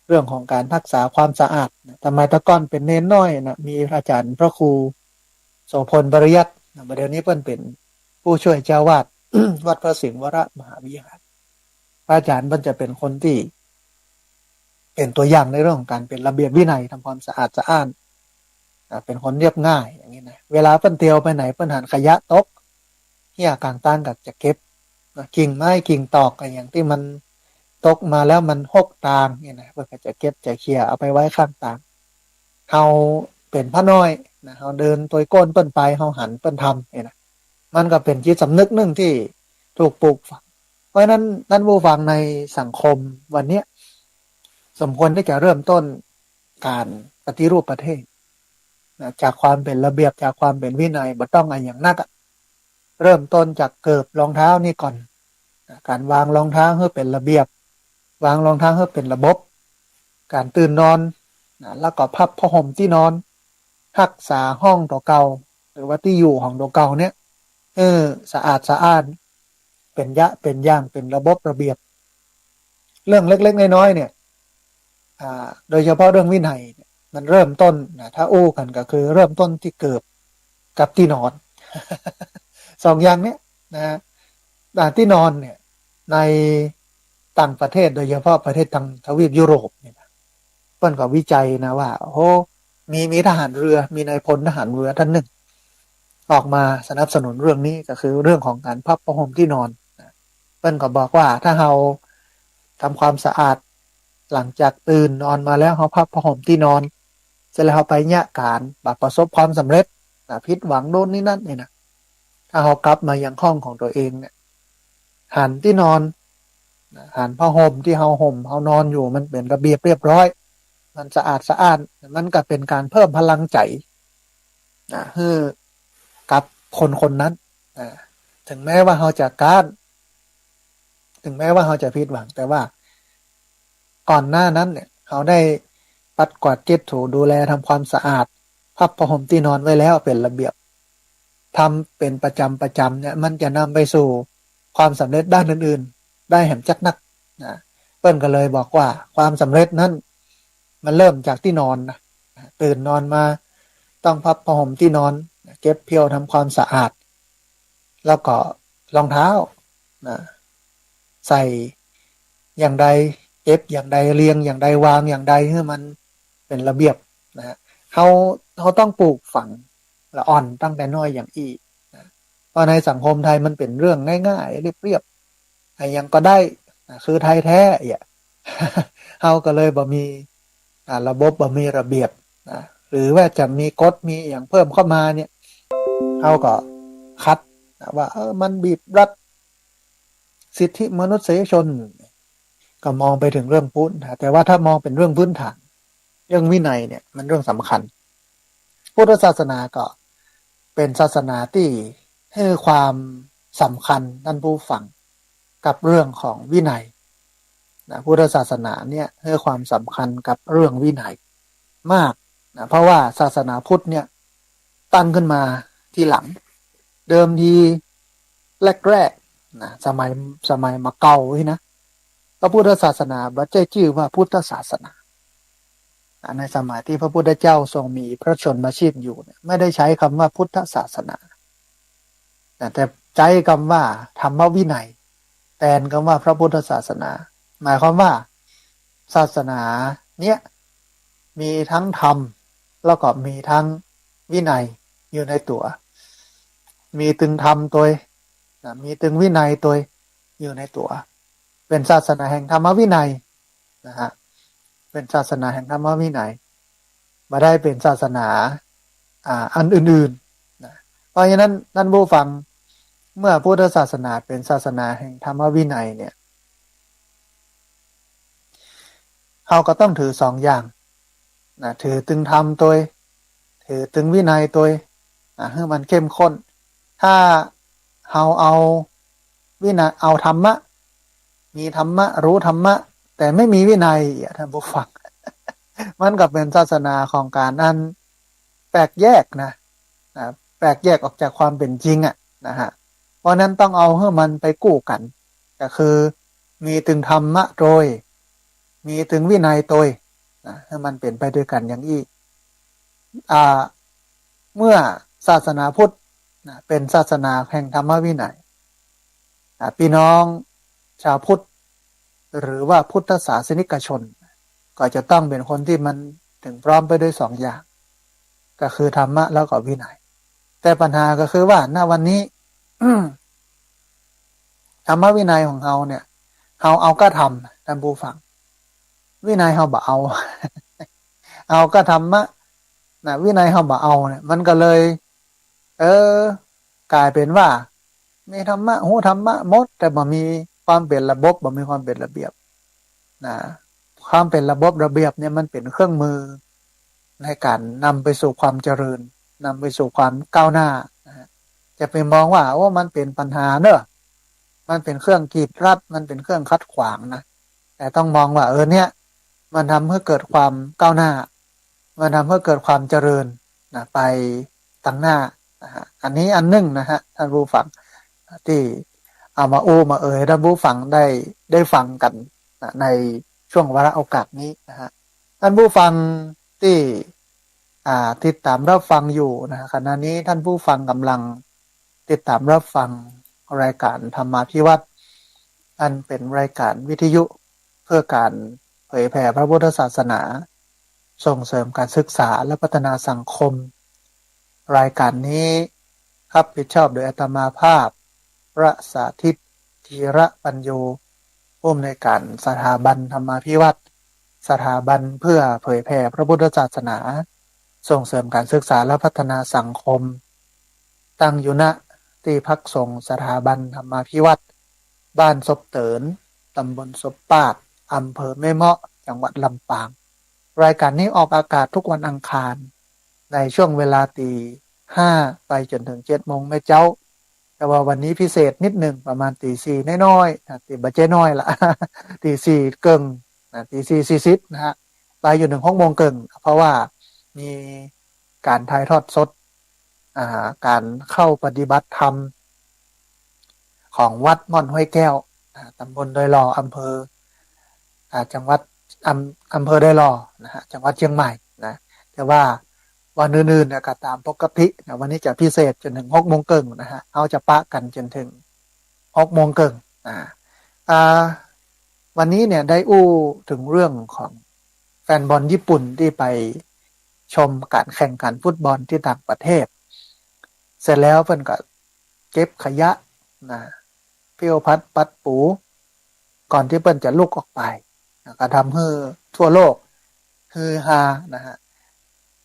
เรื่องของการรักษาความสะอาดนะ สมัยตะก่อนเป๋นเณรน้อยนะ มีอาจ๋ารย์พระครูโสภณ ปริยัตินะ บ่าเดี๋ยวนี้เปิ้นเป๋นผู้ช่วยเจ้าอาวาส วัดพระสิงห์วรมหาวิหาร พระอาจ๋ารย์เปิ้นจะเป๋นคนตี้เป๋นตัวอย่างในเรื่องของการเป๋นระเบียบวินัย ทำความสะอาดสะอ้าน อ่า เป๋นคนเรียบง่ายอย่างนี้นะ เวลาเปิ้นเตียวไปไหน เปิ้นหันขยะตกเหี่ยก๋างตางก็จะเก็บนะ กิ่งไม้กิ่งตอกอะหยังตี้มันตกมาแล้วมันฮกตางเนี่ยนะ เปิ้นก็จะเก็บจะเขี่ยเอาไปไว้ข้างตาง เฮาเป๋นพระน้อยนะ เฮาเดินตวยก้นเปิ้นไป เฮาหันเปิ้นทำเนี่ยนะ มันก็เป๋นจิตสำนึกนึ่งตี้ถูกปลูกฝัง เพราะฉะนั้นท่านผู้ฟัง ในสังคมวันเนี้ย สมควรตี้จะเริ่มต้นการปฏิรูปประเทศนะ จากความเป๋นระเบียบ จากความเป๋นวินัย บ่ต้องอะหยังนักอะ เริ่มต้นจากเกิบรองเท้านี่ก่อนนะ การวางรองเท้าหื้อเป๋นระเบียบ วางรองเท้าหื้อเป๋นระบบ การตื่นนอนนะ แล้วก็พับผ้าห่มตี้นอน ฮักษาห้องตั๋วเก่า หรือว่าตี้อยู่ของตั๋วเก่าเนี่ย เออ สะอาดสะอ้าน เป๋นยะเป๋นอย่าง เป๋นระบบระเบียบ เรื่องเล็กๆ น้อยๆ เนี่ย อ่า โดยเฉพาะเรื่องวินัยเนี่ย มันเริ่มต้นนะ ถ้าอู้กั๋นก็คือเริ่มต้นตี้เกิบกับตี้นอน สองอย่างเนี้ยนะ อ่า ตี้นอนเนี่ย ในต่างประเทศ โดยเฉพาะประเทศตางทวีปยุโรปเนี่ยนะ เปิ้นก็วิจัยนะว่า โอ้โห มี มีทหารเรือ มีนายพลทหารเรือท่านนึ่ง ออกมาสนับสนุนเรื่องนี้ ก็คือเรื่องของการพับผ้าห่มตี้นอนนะ เปิ้นก็บอกว่าถ้าเฮาทำความสะอาด หลังจากตื่นนอนมาแล้ว เฮาพับผ้าห่มตี้นอน เสร็จแล้วเฮาไปเยียะก๋าน บ่ประสบความสำเร็จนะ ผิดหวังโน่นนี่นั่นเนี่ยนะ ถ้าเฮากลับมายังห้องของตั๋วเองเนี่ย หันตี้นอนนะ หันผ้าห่มตี้เฮาห่มเฮานอนอยู่ มันเป๋นระเบียบเรียบร้อย มันสะอาดสะอ้าน มันก็เป๋นการเพิ่มพลังใจ๋นะ หื้อกับคนคนนั้นนะ จ เถิงแม้ว่าเฮาจะก๊าน เถิงแม้ว่าเฮาจะผิดหวัง แต่ว่าก่อนหน้านั้นเนี่ย เฮาได้ปัดกวาดเช็ดถู ดูแลทำความสะอาด พับผ้าห่มตี้นอนไว้แล้วเป๋นระเบียบ ทำเป๋นประจำประจำเนี่ย มันจะนำไปสู่ความสำเร็จด้านอื่นๆ ได้แหมจักนักนะ เปิ้นก็เลยบอกว่าความสำเร็จนั้น มันเริ่มจากตี้นอนนะ ตื่นนอนมา ต้องพับผ้าห่มตี้นอน เก็บเพี้ยวทำความสะอาด แล้วก็รองเท้านะ ใส่อย่างใด เก็บอย่างใด เรียงอย่างใด วางอย่างใด หื้อมันเป๋นระเบียบนะฮะ เฮา เฮาต้องปลูกฝังละอ่อนตั้งแต่น้อยอย่างอี้นะ เพราะในสังคมไทยมันเป๋นเรื่องง่ายๆ เรียบๆ อะหยังก็ได้นะ คือไทยแท้เอี้ย เฮาก็เลยบ่มี อ่า ระบบ บ่มีระเบียบนะ หรือว่าจะมีกฎมีอะหยังเพิ่มเข้ามาเนี่ย เฮาก็ขัดนะ ว่า เออ มันบีบรัดสิทธิมนุษยชน ก็มองไปเถิงเรื่องปู๊นนะ แต่ว่าถ้ามองเป๋นเรื่องพื้นฐาน เรื่องวินัยเนี่ย มันเรื่องสำคัญ พุทธศาสนาก็เป๋นศาสนาตี้หื้อความสำคัญ ท่านผู้ฟัง กับเรื่องของวินัยนะ พุทธศาสนาเนี่ยหื้อความสำคัญกับเรื่องวินัยมากนะ เพราะว่าศาสนาพุทธเนี่ยตั้งขึ้นมาทีหลัง เดิมทีแรกๆ นะ สมัย สมัยมาเก่าอี้นะ พระพุทธศาสนาบ่ใจ้จื้อว่าพุทธศาสนา อ่า ในสมัยตี้พระพุทธเจ้าทรงมีพระชนมชีพอยู่เนี่ย ไม่ได้ใช้กำว่าพุทธศาสนา แต่ใจ๊กำว่าธรรมวินัย แตนกำว่าพระพุทธศาสนา หมายความว่าศาสนาเนี่ยมีตึงธรรม แล้วก็มีตึงวินัยอยู่ในตั๋ว มีตึงธรรมตวยนะ มีตึงวินัยตวยอยู่ในตั๋ว เป๋นศาสนาแห่งธรรมวินัยนะฮะ เป๋นศาสนาแห่งธรรมวินัย บ่ได้เป๋นศาสนา อ่า อันอื่นๆ นะ เพราะฉะนั้น ท่านผู้ฟัง เมื่อพุทธศาสนาเป๋นศาสนาแห่งธรรมวินัยเนี่ย เฮาก็ต้องถือสองอย่างนะ ถือตึงธรรมตวย ถือตึงวินัยตวย อ่า หื้อมันเข้มข้น ถ้าเฮาเอาวินัย เอาธรรมะ มีธรรมะ ฮู้ธรรมะ แต่ไม่มีวินัยอะ ท่านผู้ฟัง มันก็เป๋นศาสนาของก๋านอันแปลกแยกนะ นะ แปลกแยกออกจากความเป๋นจริงอะนะฮะ เพราะนั้นต้องเอาหื้อมันไปกู้กั๋น ก็คือมีตึงธรรมะตวย มีตึงวินัยตวยนะ หื้อมันเป๋นไปตวยกั๋นอย่างอี้ อ่า เมื่อศาสนาพุทธนะ เป๋นศาสนาแห่งธรรมวินัย อ่า พี่น้องชาวพุทธ หรือว่าพุทธศาสนิกชน ก็จะต้องเป๋นคนตี้มันเถิงพร้อมไปด้วยสองอย่าง ก็คือธรรมะแล้วก็วินัย แต่ปัญหาก็คือว่า ณ วันนี้ ธรรมวินัยของเฮาเนี่ย เฮาเอาก้าทำ ท่านผู้ฟัง วินัยเฮาบ่เอา เอาก้าธรรมะนะ วินัยเฮาบ่เอาเนี่ย มันก็เลย เออ ก๋ายเป๋นว่า มีธรรมะ ฮู้ธรรมะหมด แต่บ่มีความเป๋นระบบ บ่มีความเป๋นระเบียบนะ ความเป๋นระบบระเบียบเนี่ย มันเป๋นเครื่องมือในก๋านนำไปสู่ความเจริญ นำไปสู่ความก้าวหน้านะฮะ จะไปมองว่า โอ้ มันเป๋นปัญหาเนอะ มันเป๋นเครื่องกีดรัด มันเป๋นเครื่องขัดขวางนะ แต่ต้องมองว่า เออ เนี่ย มันทำให้เกิดความก้าวหน้า มันทำให้เกิดความเจริญนะ ไปตังหน้านะฮะ อันนี้อันนึ่งนะฮะ ท่านผู้ฟัง ตี้เอามาอู้มาเอ่ย ท่านผู้ฟังได้ ได้ฟังกั๋นนะ ในช่วงวาระโอกาสนี้นะฮะ ท่านผู้ฟังตี้ อ่า ติดต๋ามรับฟังอยู่นะฮะ ขณะนี้ท่านผู้ฟังก่ำลังติดต๋ามรับฟังรายก๋านธรรมาภิวัฒน์ อันเป๋นรายก๋านวิทยุ เพื่อก๋านเผยแผ่พระพุทธศาสนา ส่งเสริมก๋านศึกษาและพัฒนาสังคม รายก๋านนี้รับผิดชอบโดยอาตมาภาพ พระสาธิต ธีระปัญโญ ผู้อำนวยก๋านสถาบันธรรมาภิวัฒน์ สถาบันเพื่อเผยแผ่พระพุทธศาสนา ส่งเสริมก๋านศึกษาและพัฒนาสังคม ตั้งอยู่ ณ ตี้พักสงฆ์สถาบันธรรมาภิวัฒน์ บ้านศพเติน ต๋ำบลศพปาด อำเภอแม่เมาะ จังหวัดลำปาง รายก๋านนี้ออกอากาศทุกวันอังคาร ในช่วงเวลาตี๋ห้าไปจ๋นเถิงเจ็ดโมงแม่เจ๊า แต่ว่าวันนี้พิเศษนิดหนึ่ง ประมาณตี๋สี่น้อยๆ นะ แต่บ่ใจ้น้อยละ ตี๋สี่เกิ่งนะ ตี๋สี่สี่สิบนะฮะ ไปจนถึงหกโมงเกิ่ง เพราะว่ามีก๋านถ่ายทอดสด อ่า ก๋านเข้าปฏิบัติธรรม ของวัดม่อนห้วยแก้ว อ่า ตำบลดอยหล่อ อำเภอ อ่า จังหวัด อำ อำเภอดอยหล่อนะฮะ จังหวัดเจียงใหม่นะ แต่ว่าวันอื่นๆ เนี่ยก็ต๋ามปกตินะ วันนี้จะพิเศษจนถึงหกโมงเกิ่งนะฮะ เฮาจะปะกั๋นจนถึงหกโมงเกิ่งนะ อ่า วันนี้เนี่ยได้อู้เถิงเรื่องของแฟนบอลญี่ปุ่นตี้ไปชมก๋านแข่งขันฟุตบอลตี้ต่างประเทศ เสร็จแล้วเปิ้นก็เก็บขยะนะ เฟี้ยวพัดปัดปู๋ ก่อนตี้เปิ้นจะลุกออกไปนะ ก็ทำหื้อทั่วโลกฮือฮานะฮะ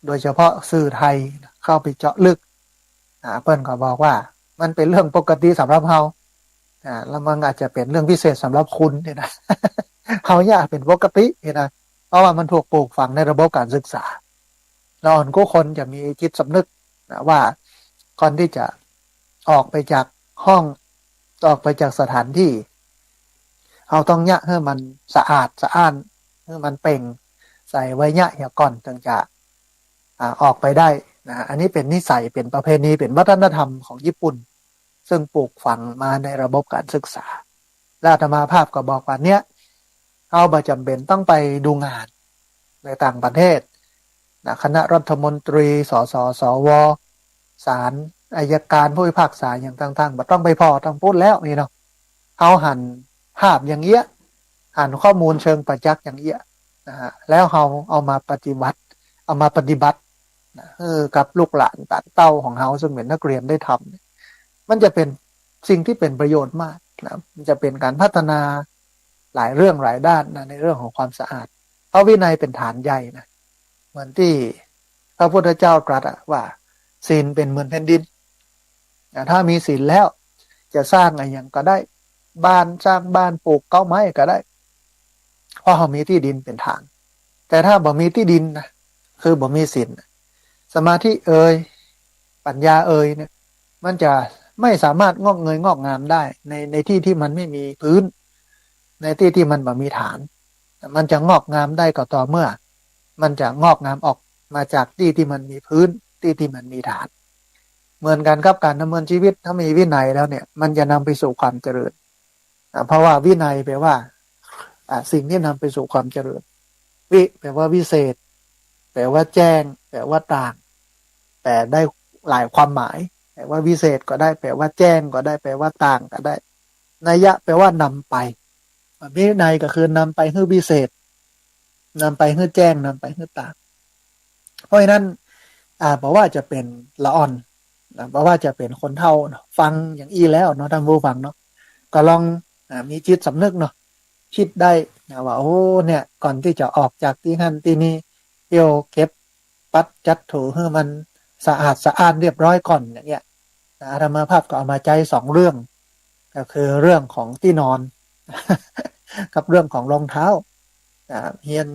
โดยเฉพาะสื่อไทยเข้าไปเจาะลึก อ่า เปิ้นก็บอกว่ามันเป๋นเรื่องปกติสำหรับเฮา อ่า แล้วมันอาจจะเป๋นเรื่องพิเศษสำหรับคุณเนี่ยนะ เฮาเนี่ยเป๋นปกติเนี่ยนะ เพราะว่ามันถูกปลูกฝังในระบบการศึกษา แล้วอันกู้คนจะมีจิตสำนึกนะ ว่าก่อนตี้จะออกไปจากห้อง ออกไปจากสถานที่ เฮาต้องเยียะหื้อมันสะอาดสะอ้าน หื้อมันเปล่งใสไว้เยียะเหียก่อน เถิงจะ อ่า ออกไปได้นะ อันนี้เป๋นนิสัย เป๋นประเพณี เป๋นวัฒนธรรมของญี่ปุ่น ซึ่งปลูกฝังมาในระบบการศึกษา และอาตมาภาพก็บอกว่าเนี่ย เฮาบ่จ๋ำเป๋นต้องไปดูงานในต่างประเทศนะ คณะรัฐมนตรี สส สว ศาล อัยการ ผู้พิพากษาอย่างต่างๆ บ่ต้องไปผ่อตางปู๊นแล้วนี่เนาะ เฮาหันภาพอย่างเอี้ย หันข้อมูลเชิงประจักษ์อย่างเอี้ยนะฮะ แล้วเฮาเอามาปฏิบัติ เอามาปฏิบัตินะ เออ กับลูกหลานต่างเต้าของเฮาซึ่งเป๋นนักเรียนได้ทำเนี่ย มันจะเป๋นสิ่งตี้เป๋นประโยชน์มากนะ มันจะเป๋นก๋านพัฒนาหลายเรื่องหลายด้านนะ ในเรื่องของความสะอาด เพราะวินัยเป๋นฐานใหญ่นะ เหมือนตี้พระพุทธเจ้าตรัสอะว่า ศีลเป๋นเหมือนแผ่นดิน อ่ะ ถ้ามีศีลแล้ว จะสร้างอะหยังก็ได้ บ้าน สร้างบ้าน ปลูกเก๊าไม้ก็ได้ เพราะเฮามีตี้ดินเป๋นฐาน แต่ถ้าบ่มีตี้ดินนะ คือบ่มีศีล สมาธิเอย ปัญญาเอยเนี่ย มันจะไม่สามารถงอกเงยงอกงามได้ ใน ในตี้ตี้มันไม่มีพื้น ในตี้ตี้มันบ่มีฐาน มันจะงอกงามได้ก็ต่อเมื่อ มันจะงอกงามออกมาจากตี้ตี้มันมีพื้น ตี้ตี้มันมีฐาน เหมือนกั๋นกับก๋านดำเนินชีวิต ถ้ามีวินัยแล้วเนี่ย มันจะนำไปสู่ความเจริญ อ่ะ เพราะว่าวินัยแปลว่า อ่ะ สิ่งตี้นำไปสู่ความเจริญ วิ แปลว่าวิเศษ แปลว่าแจ้ง แปลว่าต่าง แปลได้หลายความหมาย แปลว่าวิเศษก็ได้ แปลว่าแจ้งก็ได้ แปลว่าต่างก็ได้ นัยยะแปลว่านำไป วินัยก็คือนำไปหื้อวิเศษ นำไปหื้อแจ้ง นำไปหื้อต่าง เพราะฉะนั้น อ่า บ่ว่าจะเป๋นละอ่อนนะ บ่ว่าจะเป๋นคนเฒ่าเนาะ ฟังอย่างอี้แล้วเนาะ ต้านผู้ฟังเนาะ ก็ลอง อ่า มีจิตสำนึกเนาะ กึ๊ดได้นะว่า โอ้ เนี่ย ก่อนตี้จะออกจากตี้หั้นตี้นี่ เที่ยวเก็บปัดจัดถูหื้อมันสะอาดสะอ้านเรียบร้อยก่อน อย่างเงี้ยนะ อาตมาภาพก็เอามาใจ๊สองเรื่อง ก็คือเรื่องของตี้นอน กับเรื่องของรองเท้า อ่า เฮียน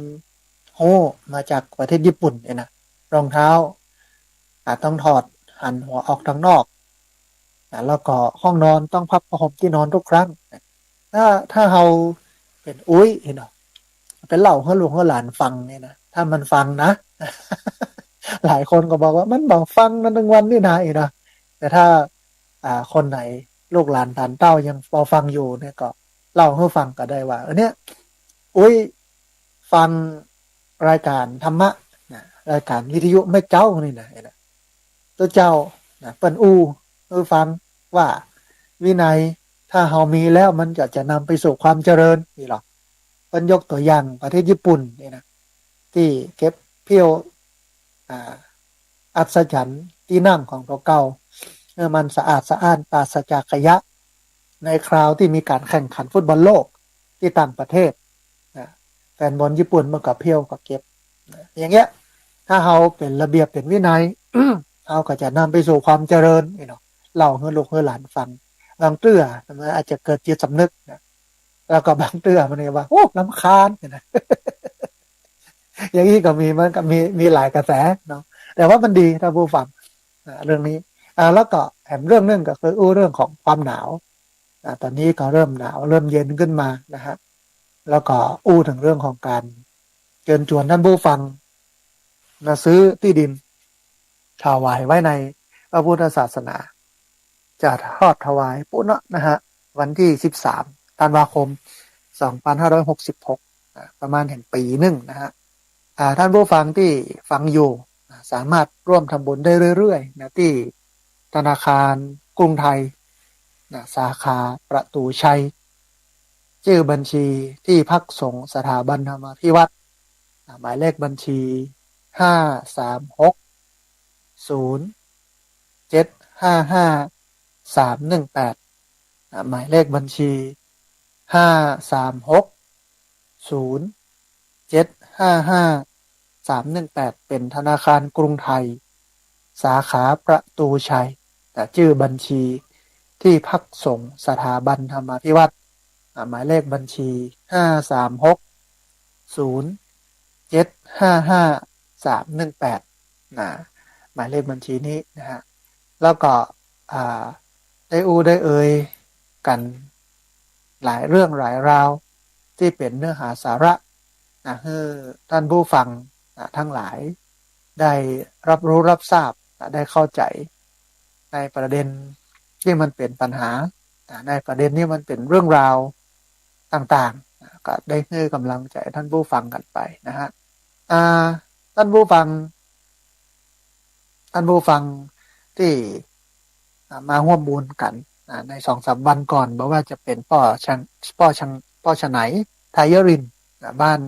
ฮู้มาจากประเทศญี่ปุ่นเนี่ยนะ รองเท้า อ่า ต้องถอดหันหัวออกตางนอก อ่า แล้วก็ห้องนอนต้องพับผ้าห่มตี้นอนทุกครั้ง ถ้า ถ้าเฮาเป๋นอุ๊ยเนาะ ไปเล่าหื้อลูกหื้อหลานฟังเนี่ยนะ ถ้ามันฟังนะ หลายคนก็บอกว่ามันบ่ฟังนะ ตึงวันนี่นา อีกนะ แต่ถ้า อ่า คนไหนลูกหลานต่างเต้ายังปอฟังอยู่เนี่ย ก็เล่าหื้อฟังก็ได้ว่า เออ เนี่ย อุ๊ยฟังรายการธรรมะนะ รายการวิทยุแม่เจ้านี่นะ เออ นะ ตุ๊เจ้านะ เปิ้นอู้หื้อฟังว่าวินัยถ้าเฮามีแล้วมันก็จะนำไปสู่ความเจริญนี่หรอ เปิ้นยกตั๋วอย่างประเทศญี่ปุ่นนี่นะ ตี้เก็บเฟี้ยว อ่า อัศจรรย์ตี้นั่งของตั๋วเก่า เออ มันสะอาดสะอ้านปราศจากขยะ ในคราวตี้มีก๋านแข่งขันฟุตบอลโลกตี้ต่างประเทศนะ แฟนบอลญี่ปุ่นมันก็เฟี้ยวก็เก็บนะ อย่างเงี้ย ถ้าเฮาเป๋นระเบียบเป๋นวินัย เฮาก็จะนำไปสู่ความเจริญนี่เนาะ เล่าหื้อลูกหื้อหลานฟัง บางเตื้อมันอาจจะเกิดจิตสำนึกนะ แล้วก็บางเตื้อมันก็ว่า โอ้ รำคาญนะ อย่างนี้ก็มี มันก็มี มีหลายกระแสเนาะ แต่ว่ามันดี ต้านผู้ฟังนะ เรื่องนี้ อ่า แล้วก็แถมเรื่องนึ่งก็คืออู้เรื่องของความหนาว อ่า ต๋อนนี้ก็เริ่มหนาวเริ่มเย็นขึ้นมานะฮะ แล้วก็อู้เถิงเรื่องของก๋านเจิญจวนต้านผู้ฟัง นะ ซื้อตี้ดินถวายไว้ในพระพุทธศาสนา จะทอดถวายปู้นเนาะนะฮะ วันตี้สิบสามธันวาคมสองพันห้าร้อยหกสิบหก อ่า ประมาณแหมปี๋นึ่งนะฮะ อ่า ต้านผู้ฟังตี้ฟังอยู่ อ่า สามารถร่วมทำบุญได้เรื่อยๆ นะ ตี้ธนาคารกรุงไทย นะ สาขาประตูชัย จื้อบัญชีตี้พักสงฆ์สถาบันธรรมาภิวัฒน์ นะ หมายเลขบัญชี ห้าสามหก ศูนย์ เจ็ดห้าห้า สามหนึ่งแปด นะ หมายเลขบัญชี ห้าสามหก ศูนย์ เจ็ดห้าห้า สามหนึ่งแปด เป๋นธนาคารกรุงไทย สาขาประตูชัย นะ จื้อบัญชีตี้พักสงฆ์สถาบันธรรมาภิวัฒน์ อ่า หมายเลขบัญชี ห้าสามหก ศูนย์ เจ็ดห้าห้า สามหนึ่งแปด นะ หมายเลขบัญชีนี้นะฮะ แล้วก็ อ่า ได้อู้ได้เอ่ยกั๋นหลายเรื่องหลายราวตี้เป๋นเนื้อหาสาระ นะ หื้อต้านผู้ฟัง นะ ตังหลายได้รับรู้รับทราบ นะ ได้เข้าใจ๋ในประเด็นตี้มันเป๋นปัญหา นะ ในประเด็นตี้มันเป๋นเรื่องราวต่างๆ นะ ก็ได้หื้อก๋ำลังใจ๋ต้านผู้ฟังกั๋นไปนะฮะ อ่า ต้านผู้ฟัง ต้านผู้ฟังตี้ อ่า มาฮ่วมบุญกั๋น อ่า ในสองสามวันก่อน บ่ว่าจะเป๋นป้อชัง ป้อชัง ป้อฉะไหน ไทยรินทร์ อ่า บ้าน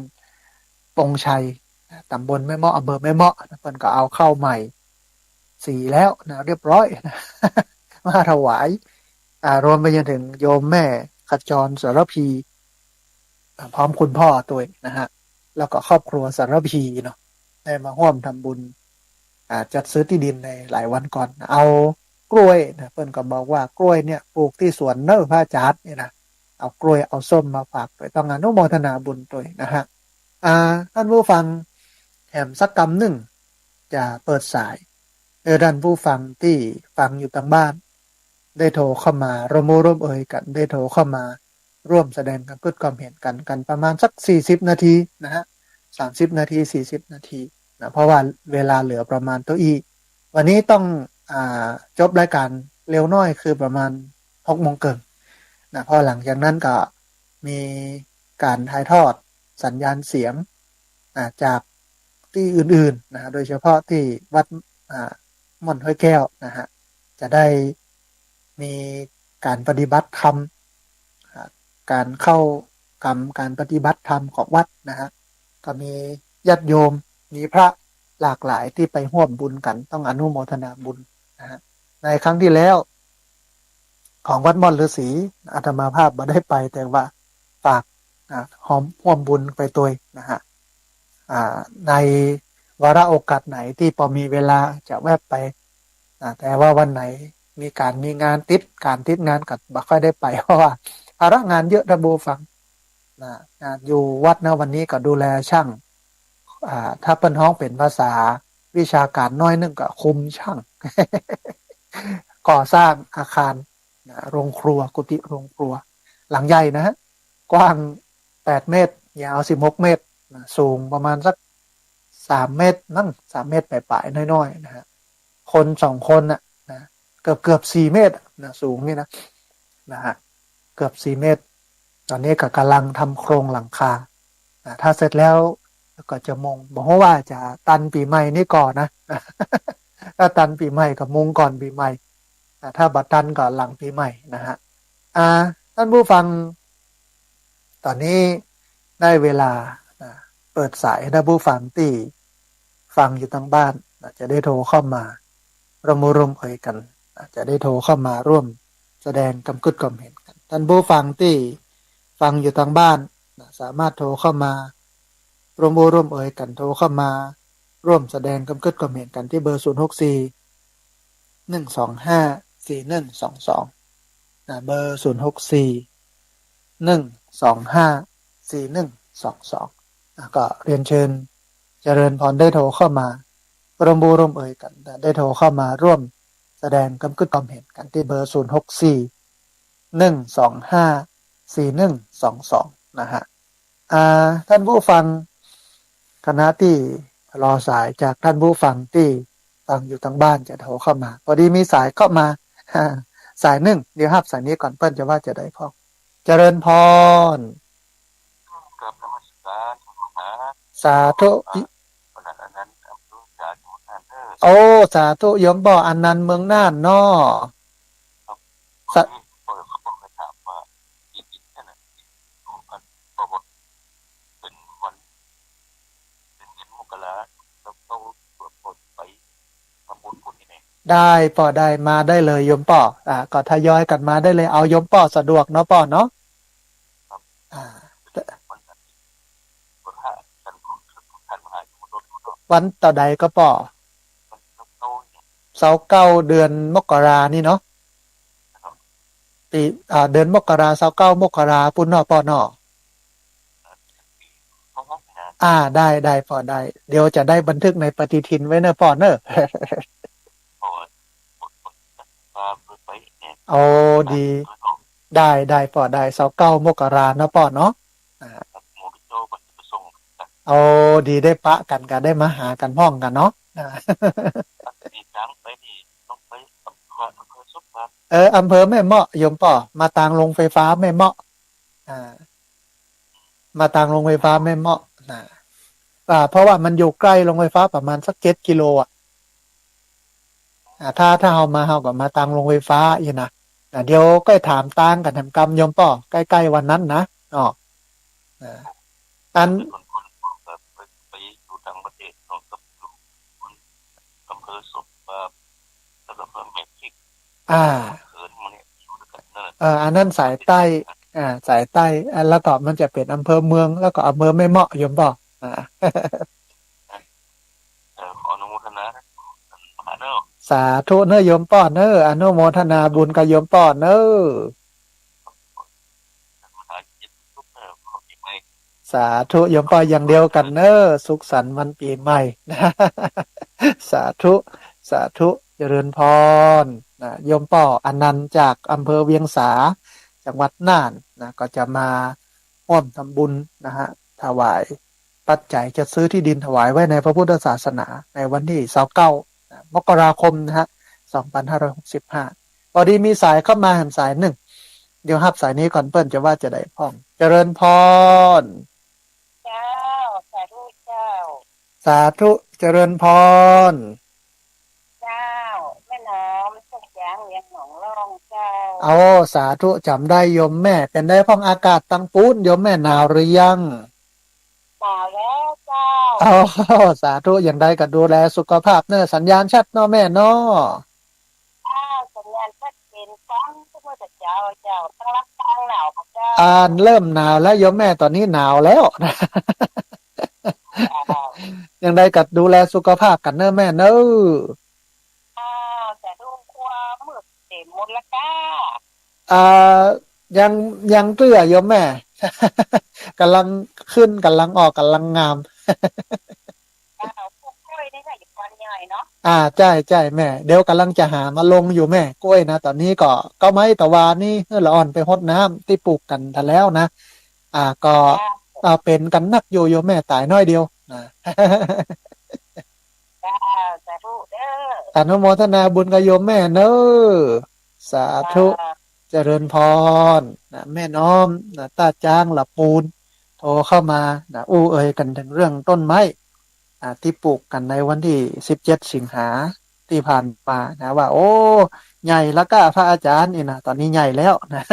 ปงชัย อ่า ต๋ำบลแม่เมาะ อำเภอแม่เมาะ นะ เปิ้นก็เอาข้าวใหม่สีแล้วนะ เรียบร้อยนะ มาถวาย อ่า รวมไปจนเถิงโยมแม่ขจรสารภี อ่า พร้อมคุณป้อตวยนะฮะ แล้วก็ครอบครัวสารภีเนาะ ได้มาฮ่วมทำบุญ อ่า จัดซื้อตี้ดินในหลายวันก่อน เอากล้วยนะ เปิ้นก็บอกว่ากล้วยเนี่ยปลูกตี้สวนเน่อพระอาจ๋ารย์เนี่ยนะ เอากล้วยเอาส้มมาฝากตวย ต้องอนุโมทนาบุญตวยนะฮะ อ่า ต้านผู้ฟัง แถมสักกำนึ่ง จะเปิดสาย เออ ต้านผู้ฟังตี้ฟังอยู่ตังบ้าน ได้โทรเข้ามาร่วมอู้ร่วมเอ่ยกั๋น ได้โทรเข้ามาร่วมแสดงความกึ๊ดความเห็นกั๋น กั๋นประมาณสักสี่สิบนาทีนะฮะ สามสิบนาที สี่สิบนาทีนะ เพราะว่าเวลาเหลือประมาณเต้าอี้ วันนี้ต้อง อ่า จบรายก๋านเร็วหน้อย คือประมาณหกโมงเกิ่งนะ เพราะหลังจากนั้นก็มีก๋านถ่ายทอดสัญญาณเสียง อ่า จากตี้อื่นๆ นะฮะ โดยเฉพาะตี้วัด อ่า ม่อนห้วยแก้วนะฮะ จะได้มีก๋านปฏิบัติธรรม อ่า ก๋านเข้ากรรม ก๋านปฏิบัติธรรมของวัดนะฮะ ก็มีญาติโยม มีพระหลากหลายตี้ไปฮ่วมบุญกั๋น ต้องอนุโมทนาบุญนะฮะ ในครั้งตี้แล้ว ของวัดม่อนฤๅษี อาตมาภาพบ่ได้ไป แต่ว่าฝาก อ่า ฮ่วม ฮ่วมบุญไปตวยนะฮะ อ่า ในวาระโอกาสไหนตี้ปอมีเวลาจะแวบไป อ่า แต่ว่าวันไหนมีก๋านมีงานติด ก๋านติดงานก็บ่ค่อยได้ไป เพราะว่าภาระงานเยอะ ต้านผู้ฟังนะ งานอยู่วัดนะ วันนี้ก็ดูแลช่าง อ่า ถ้าเปิ้นฮ้องเป๋นภาษาวิชาก๋านหน้อยนึ่งก็คุมช่าง ก่อสร้างอาคารนะ โรงครัว กุฏิโรงครัว หลังใหญ่นะฮะ กว้างแปดเมตร ยาวสิบหกเมตรนะ สูงประมาณสักสามเมตรมั้ง สามเมตรป๋ายๆ น้อยๆ นะฮะ คนสองคนน่ะนะ เกือบๆ สี่เมตรนะ สูงนี่นะ นะฮะ เกือบสี่เมตร ต๋อนนี้ก็ก่ำลังทำโครงหลังคานะ ถ้าเสร็จแล้วก็จะมุง บ่ฮู้ว่าจะตันปี๋ใหม่นี่ก่อนะ ถ้าตันปี๋ใหม่ก็มุงก่อนปี๋ใหม่นะ ถ้าบ่ตันก็หลังปี๋ใหม่นะฮะ อ่า ต้านผู้ฟัง ต๋อนนี้ได้เวลานะ เปิดสายหื้อต้านผู้ฟังตี้ฟังอยู่ตังบ้านนะ จะได้โทรเข้ามาร่วมอู้ร่วมเอ่ยกั๋นนะ จะได้โทรเข้ามาร่วมแสดงความกึ๊ดความเห็นกั๋น ต้านผู้ฟังตี้ฟังอยู่ตังบ้านนะ สามารถโทรเข้ามาร่วมอู้ร่วมเอ่ยกั๋น โทรเข้ามาร่วมแสดงความกึ๊ดความเห็นกั๋นตี้เบอร์ ศูนย์หกสี่ หนึ่งสองห้า สี่หนึ่งสองสอง นะ เบอร์ ศูนย์หกสี่ หนึ่งสองห้า สี่หนึ่งสองสอง นะ ก็เรียนเชิญ เจริญพร ได้โทรเข้ามาร่วมอู้ร่วมเอ่ยกั๋นนะ ได้โทรเข้ามาร่วม แสดงกำกึ๊ดความเห็นกั๋นตี้เบอร์ ศูนย์ หก สี่ หนึ่ง สอง ห้า สี่ หนึ่ง สอง สอง นะฮะ อ่า ท่านผู้ฟัง ขณะตี้รอสายจากท่านผู้ฟังตี้ฟังอยู่ตางบ้านจะโทรเข้ามา พอดีมีสายเข้ามา สายนึ่ง เดี๋ยวฮับสายนี้ก่อน เปิ้นจะว่าจะใดพ่อง เจริญพร กราบนมัสการท่านมหา สาธุ อ่า วันนั้นอันนั้น อำเภอจ๋าอยู่นั่นเด้อ โอ้ สาธุ โยมป้อ อันนั้นเมืองน่านเนาะ ครับ สะ วันนี้เปิดเขาก็ไปถามว่า ที่ดินนั่นน่ะ ที่อยู่กัน ก็บอกเป็นวัน เป็นเดือนมกรา แล้วเขาเปิดไปทำบุญพุ้นนี่แหละ ได้ป้อ ได้ มาได้เลยโยมป้อ อ่า ก็ทยอยกั๋นมาได้เลย เอาโยมป้อสะดวกเนาะป้อเนาะ ครับ อ่า วันอาทิตย์ วันพระ ท่าน ท่านมหาอยู่บนรถ วันต่อใดก็ป้อ วันเสาร์เก้าเนี่ย เสาร์เก้าเดือนมกรานี่เนาะ ครับ ปี อ่า เดือนมกรา เสาร์เก้ามกราปุ้นเนาะป้อเนาะ อ่า ได้ ได้ป้อ ได้ เดี๋ยวจะได้บันทึกในปฏิทินไว้เนอะป้อเนอะ โอ้ ดี ได้ ได้ป้อ ได้ เสาร์เก้ามกราเนาะป้อเนาะ อ่า โอ้ ดี ได้ปะกั๋น ก็ได้มาหากั๋นพ่องกั๋นเนาะ อ่า เออ อำเภอแม่เมาะโยมป้อ มาตางโรงไฟฟ้าแม่เมาะ อ่า มาตางโรงไฟฟ้าแม่เมาะนะ อ่า เพราะว่ามันอยู่ใก้โรงไฟฟ้าประมาณสักเจ็ดกิโลอ่ะ อ่า ถ้า ถ้าเฮามา เฮาก็มาตางโรงไฟฟ้าอี้นะ อ่า เดี๋ยวก้อยถามตางกั๋นแถมกำโยมป้อ ใก้ๆ วันนั้นนะ อ้อ อ่า อัน ไปอยู่ต่างประเทศเนาะ กับอยู่อำเภอสบปราบ แล้วก็อำเภอแม่สอด อ่า เขินหมู่นี้อยู่ด้วยกั๋นนั่นแหละ เออ อันนั้นสายใต้ อ่า สายใต้ อ่า แล้วก็มันจะเป๋นอำเภอเมือง แล้วก็อำเภอแม่เมาะโยมป้อ อ่า เออ ขออนุโมทนานะ มหาเนอะ สาธุเนอะโยมป้อเนอะ อนุโมทนาบุญกับโยมป้อเนอะ สาธุโยมป้ออย่างเดียวกั๋นเนอะ สุขสันต์วันปี๋ใหม่ สาธุ สาธุ เจริญพรนะ โยมป้ออนันต์จากอำเภอเวียงสา จังหวัดน่านนะ ก็จะมาร่วมทำบุญนะฮะ ถวายปัจจัยจัดซื้อที่ดินถวายไว้ในพระพุทธศาสนา ในวันตี้เสาร์เก้านะ มกราคมนะฮะ สองพันห้าร้อยหกสิบห้า พอดีมีสายเข้ามาหันสายนึ่ง เดี๋ยวฮับสายนี้ก่อน เปิ้นจะว่าจะใดพ่อง เจริญพร เจ้า สาธุเจ้า สาธุ เจริญพร เจ้า แม่น้อม สุขยางเวียงหนองล่องเจ้า โอ้ สาธุ จ๋ำได้โยมแม่ เป๋นใดพ่องอากาศตางปู๊น โยมแม่หนาวหรือยัง หนาวแล้วเจ้า โอ้ สาธุ อย่างใดก็ดูแลสุขภาพเนอะ สัญญาณชัดเนาะแม่เนาะ อ้าว สัญญาณชัดเจน ฟังทุกเมื่อแต่เจ๊าเจ้า ตางลำปางหนาวบ่เจ้า อ่า เริ่มหนาวแล้วโยมแม่ ต๋อนนี้หนาวแล้ว อ้าว อย่างใดก็ดูแลสุขภาพกั๋นเนอะแม่เนอะ อ้าว แต่ดูครัวมืดเต็มหมดแล้วก้า อ่า ยัง ยังเตื้อโยมแม่ ก่ำลังขึ้น ก่ำลังออก ก่ำลังงาม อ้าว ปลูกกล้วยนี่ค่ะ อยู่ก้อนใหญ่เนาะ อ่า ใจ้ ใจ้แม่ เดี๋ยวก่ำลังจะหามาลงอยู่แม่ กล้วยนะ ต๋อนนี้ก็ ก็ไม้ตะวานี่ เออ ละอ่อนไปฮดน้ำตี้ปลูกกั๋นทันแล้วนะ อ่า ก็ จ้า อ่า เป๋นกั๋นนักอยู่โยมแม่ ต๋ายน้อยเดียวนะ จ้า สาธุเด้อ อนุโมทนาบุญกับโยมแม่เนอะ สาธุ จ้า เจริญพรนะ แม่น้อมนะ ต้าจ๊าง ละปูน โทรเข้ามานะ อู้เอ่ยกั๋นเถิงเรื่องต้นไม้ อ่า ตี้ปลูกกั๋นในวันตี้สิบเจ็ดสิงหาตี้ผ่านมานะ ว่า โอ้ ใหญ่ละก้าพระอาจ๋ารย์นี่นะ ต๋อนนี้ใหญ่แล้วนะ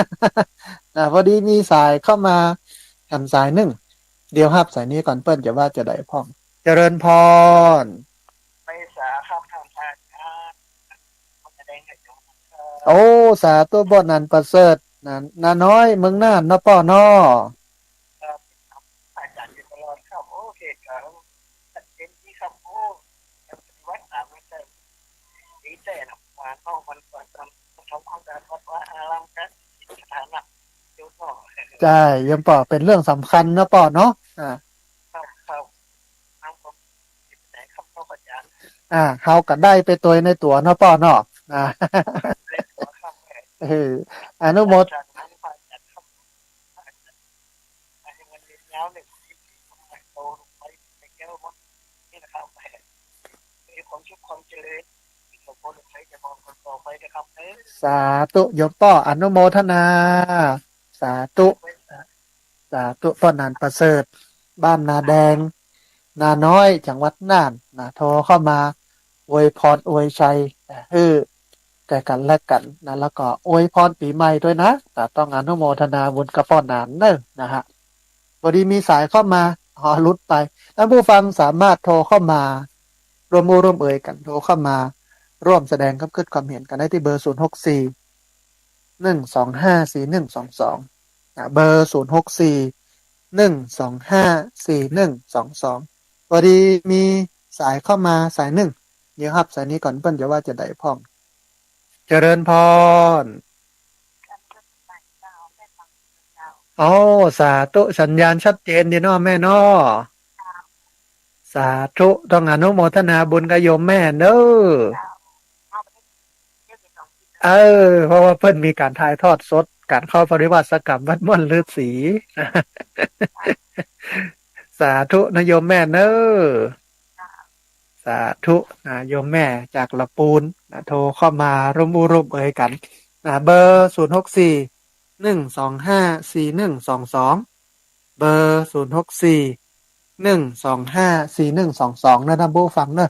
นะ พอดีมีสายเข้ามาหันสายนึ่ง เดี๋ยวฮับสายนี้ก่อน เปิ้นจะว่าจะใดพ่อง เจริญพร ไปสาครับท่านอาจารย์ โอ้ สาธุ ป้ออนันต์ประเสริฐนะ นาน้อย เมืองน่านเนาะป้อเนาะ ครับ อาจารย์อยู่ตลอดครับ โอเคครับ ชัดเจนดีครับ โอ้ ปฏิบัติตามนี้ได้ ดีใจนะ มาเข้าวันก่อนทำ ทำความสะอาดวัดวาอารามกัน สถานะอยู่นอก ใจ้ โยมป้อ เป๋นเรื่องสำคัญนะป้อเนาะ อ่า ครับ ครับ ครับผม ไหนครับ พระอาจารย์ อ่า เฮาก็ได้ไปตวยในตั๋วเนาะป้อเนาะ นะ เออ อนุโมท สาธุโยมป้อ อนุโมทนา สาธุ สาธุ ป้อหนานประเสริฐ บ้านนาแดง นาน้อย จังหวัดน่านนะ โทรเข้ามาอวยพรอวยชัย หื้อแก่กั๋นและกั๋นนะ แล้วก็อวยพรปี๋ใหม่ตวยนะ ก็ต้องอนุโมทนาบุญกับป้อหนานเน่อนะฮะ พอดีมีสายเข้ามา ขอหลุดไป ท่านผู้ฟังสามารถโทรเข้ามาร่วมอู้ร่วมเอยกั๋น โทรเข้ามาร่วมแสดงความคิดความเห็นกั๋นได้ตี้เบอร์ ศูนย์หกสี่ หนึ่งสองห้า สี่หนึ่งสองสอง อ่ะ เบอร์ ศูนย์หกสี่ หนึ่งสองห้า สี่หนึ่งสองสอง พอดีมีสายเข้ามาสายนึ่ง เดี๋ยวฮับสายนี้ก่อน เปิ้นจะว่าจะใดพ่อง เจริญพร โอ้ สาธุ สัญญาณชัดเจนดีเนาะแม่เนาะ สาธุ ต้องอนุโมทนาบุญกับโยมแม่เน่อ เออ เพราะว่าเปิ้นมีก๋านถ่ายทอดสดก๋านเข้าปริวาสกรรมวัดม่วนฤๅษี สาธุนะโยมแม่เน่อ สาธุนะโยมแม่จากละปูนนะ โทรเข้ามาร่วมอู้ร่วมเอยกั๋นนะ เบอร์ ศูนย์หกสี่ หนึ่งสองห้า สี่หนึ่งสองสอง เบอร์ ศูนย์หกสี่ หนึ่งสองห้า สี่หนึ่งสองสอง เน่อท่านผู้ฟังเน่อ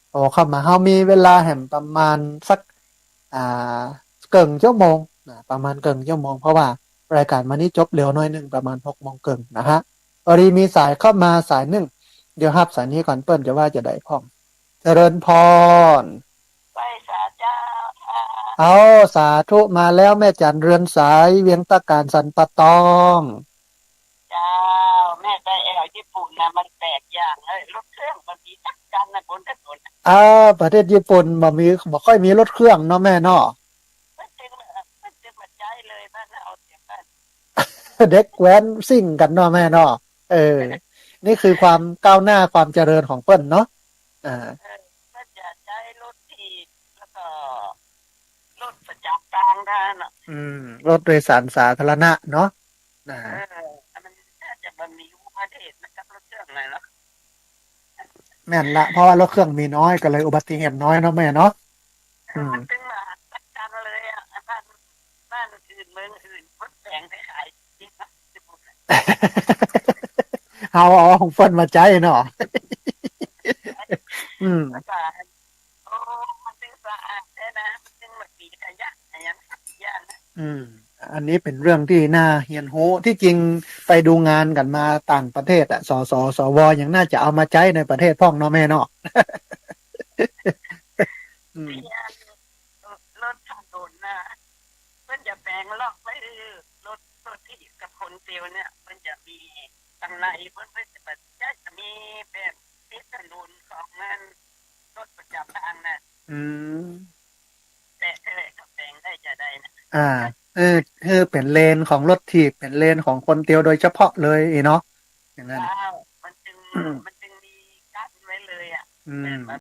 โทรเข้ามา เฮามีเวลาแหมประมาณสัก อ่า เกิ่งชั่วโมงนะ ประมาณเกิ่งชั่วโมง เพราะว่ารายก๋านมื้อนี้จบเร็วหน้อยนึ่ง ประมาณหกโมงเกิ่งนะฮะ พอดีมีสายเข้ามาสายนึ่ง เดี๋ยวฮับสายนี้ก่อน เปิ้นจะว่าจะใดพ่อง เจริญพร ไหว้สาเจ้าค่ะ เอา สาธุ มาแล้ว แม่จั๋นเรือนสาย เวียงตะก๋านสันป่าตอง เจ้า แม่ไปแอ่วญี่ปุ่นนะ มันแปลกอย่างเลย รถเครื่องบ่มีสักคันนะ บนถนนน่ะ อ่า ประเทศญี่ปุ่นบ่มี บ่ค่อยมีรถเครื่องเนาะแม่เนาะ เปิ้นจึง เปิ้นจึงบ่ใจ๊เลย บ้านเฮาเสียบ้าน เด็กแว้นซิ่งกั๋นเนาะแม่เนาะ เออ นี่คือความก้าวหน้าความเจริญของเปิ้นเนาะ อ่า เออ เปิ้นจะใจ๊รถถีบ แล้วก็รถประจ๋ำตางเท่านั้นน่ะ อืม รถโดยสารสาธารณะเนาะ นะ เออ มันน่าจะบ่มีอุบัติเหตุเหมือนกับรถเครื่องเลยเนาะ แม่นละ เพราะว่ารถเครื่องมีน้อย ก็เลยอุบัติเหตุน้อยเนาะแม่เนาะ อืม มันตึงบ่หันสักคันเลยอะ บ้าน บ้านอื่นเมืองอื่น รถแปงไปขาย เฮาเอาของเปิ้นมาใจ๊เนาะ อืม แล้วก็ โอ้ มันตึงสะอาดแท้นะ มันตึงบ่มีขยะอะหยังสักอย่างนะ อืม อันนี้เป๋นเรื่องตี้น่าเฮียนฮู้ ตี้จริงไปดูงานกั๋นมาต่างประเทศอะ สส สว ยังน่าจะเอามาใจ๊ในประเทศพ่องเนาะแม่เนาะ อืม รถถนนน่ะ เปิ้นจะแปงล็อกไว้ รถ รถถีบกับคนเตียวเนี่ย เปิ้นจะมีตังใน เปิ้น เปิ้นจะบ่ใจ้จะมีแบบติดถนนของนั่น รถประจ๋ำตางน่ะ อืม แต่ แต่ก็แปงได้จะได้นะ อ่า เออ เออ เป๋นเลนของรถถีบ เป๋นเลนของคนเตียวโดยเฉพาะเลยเนาะ อย่างนั้น เจ้า มันจึง มันจึงมีกั้นไว้เลยอะ อืม แบบว่า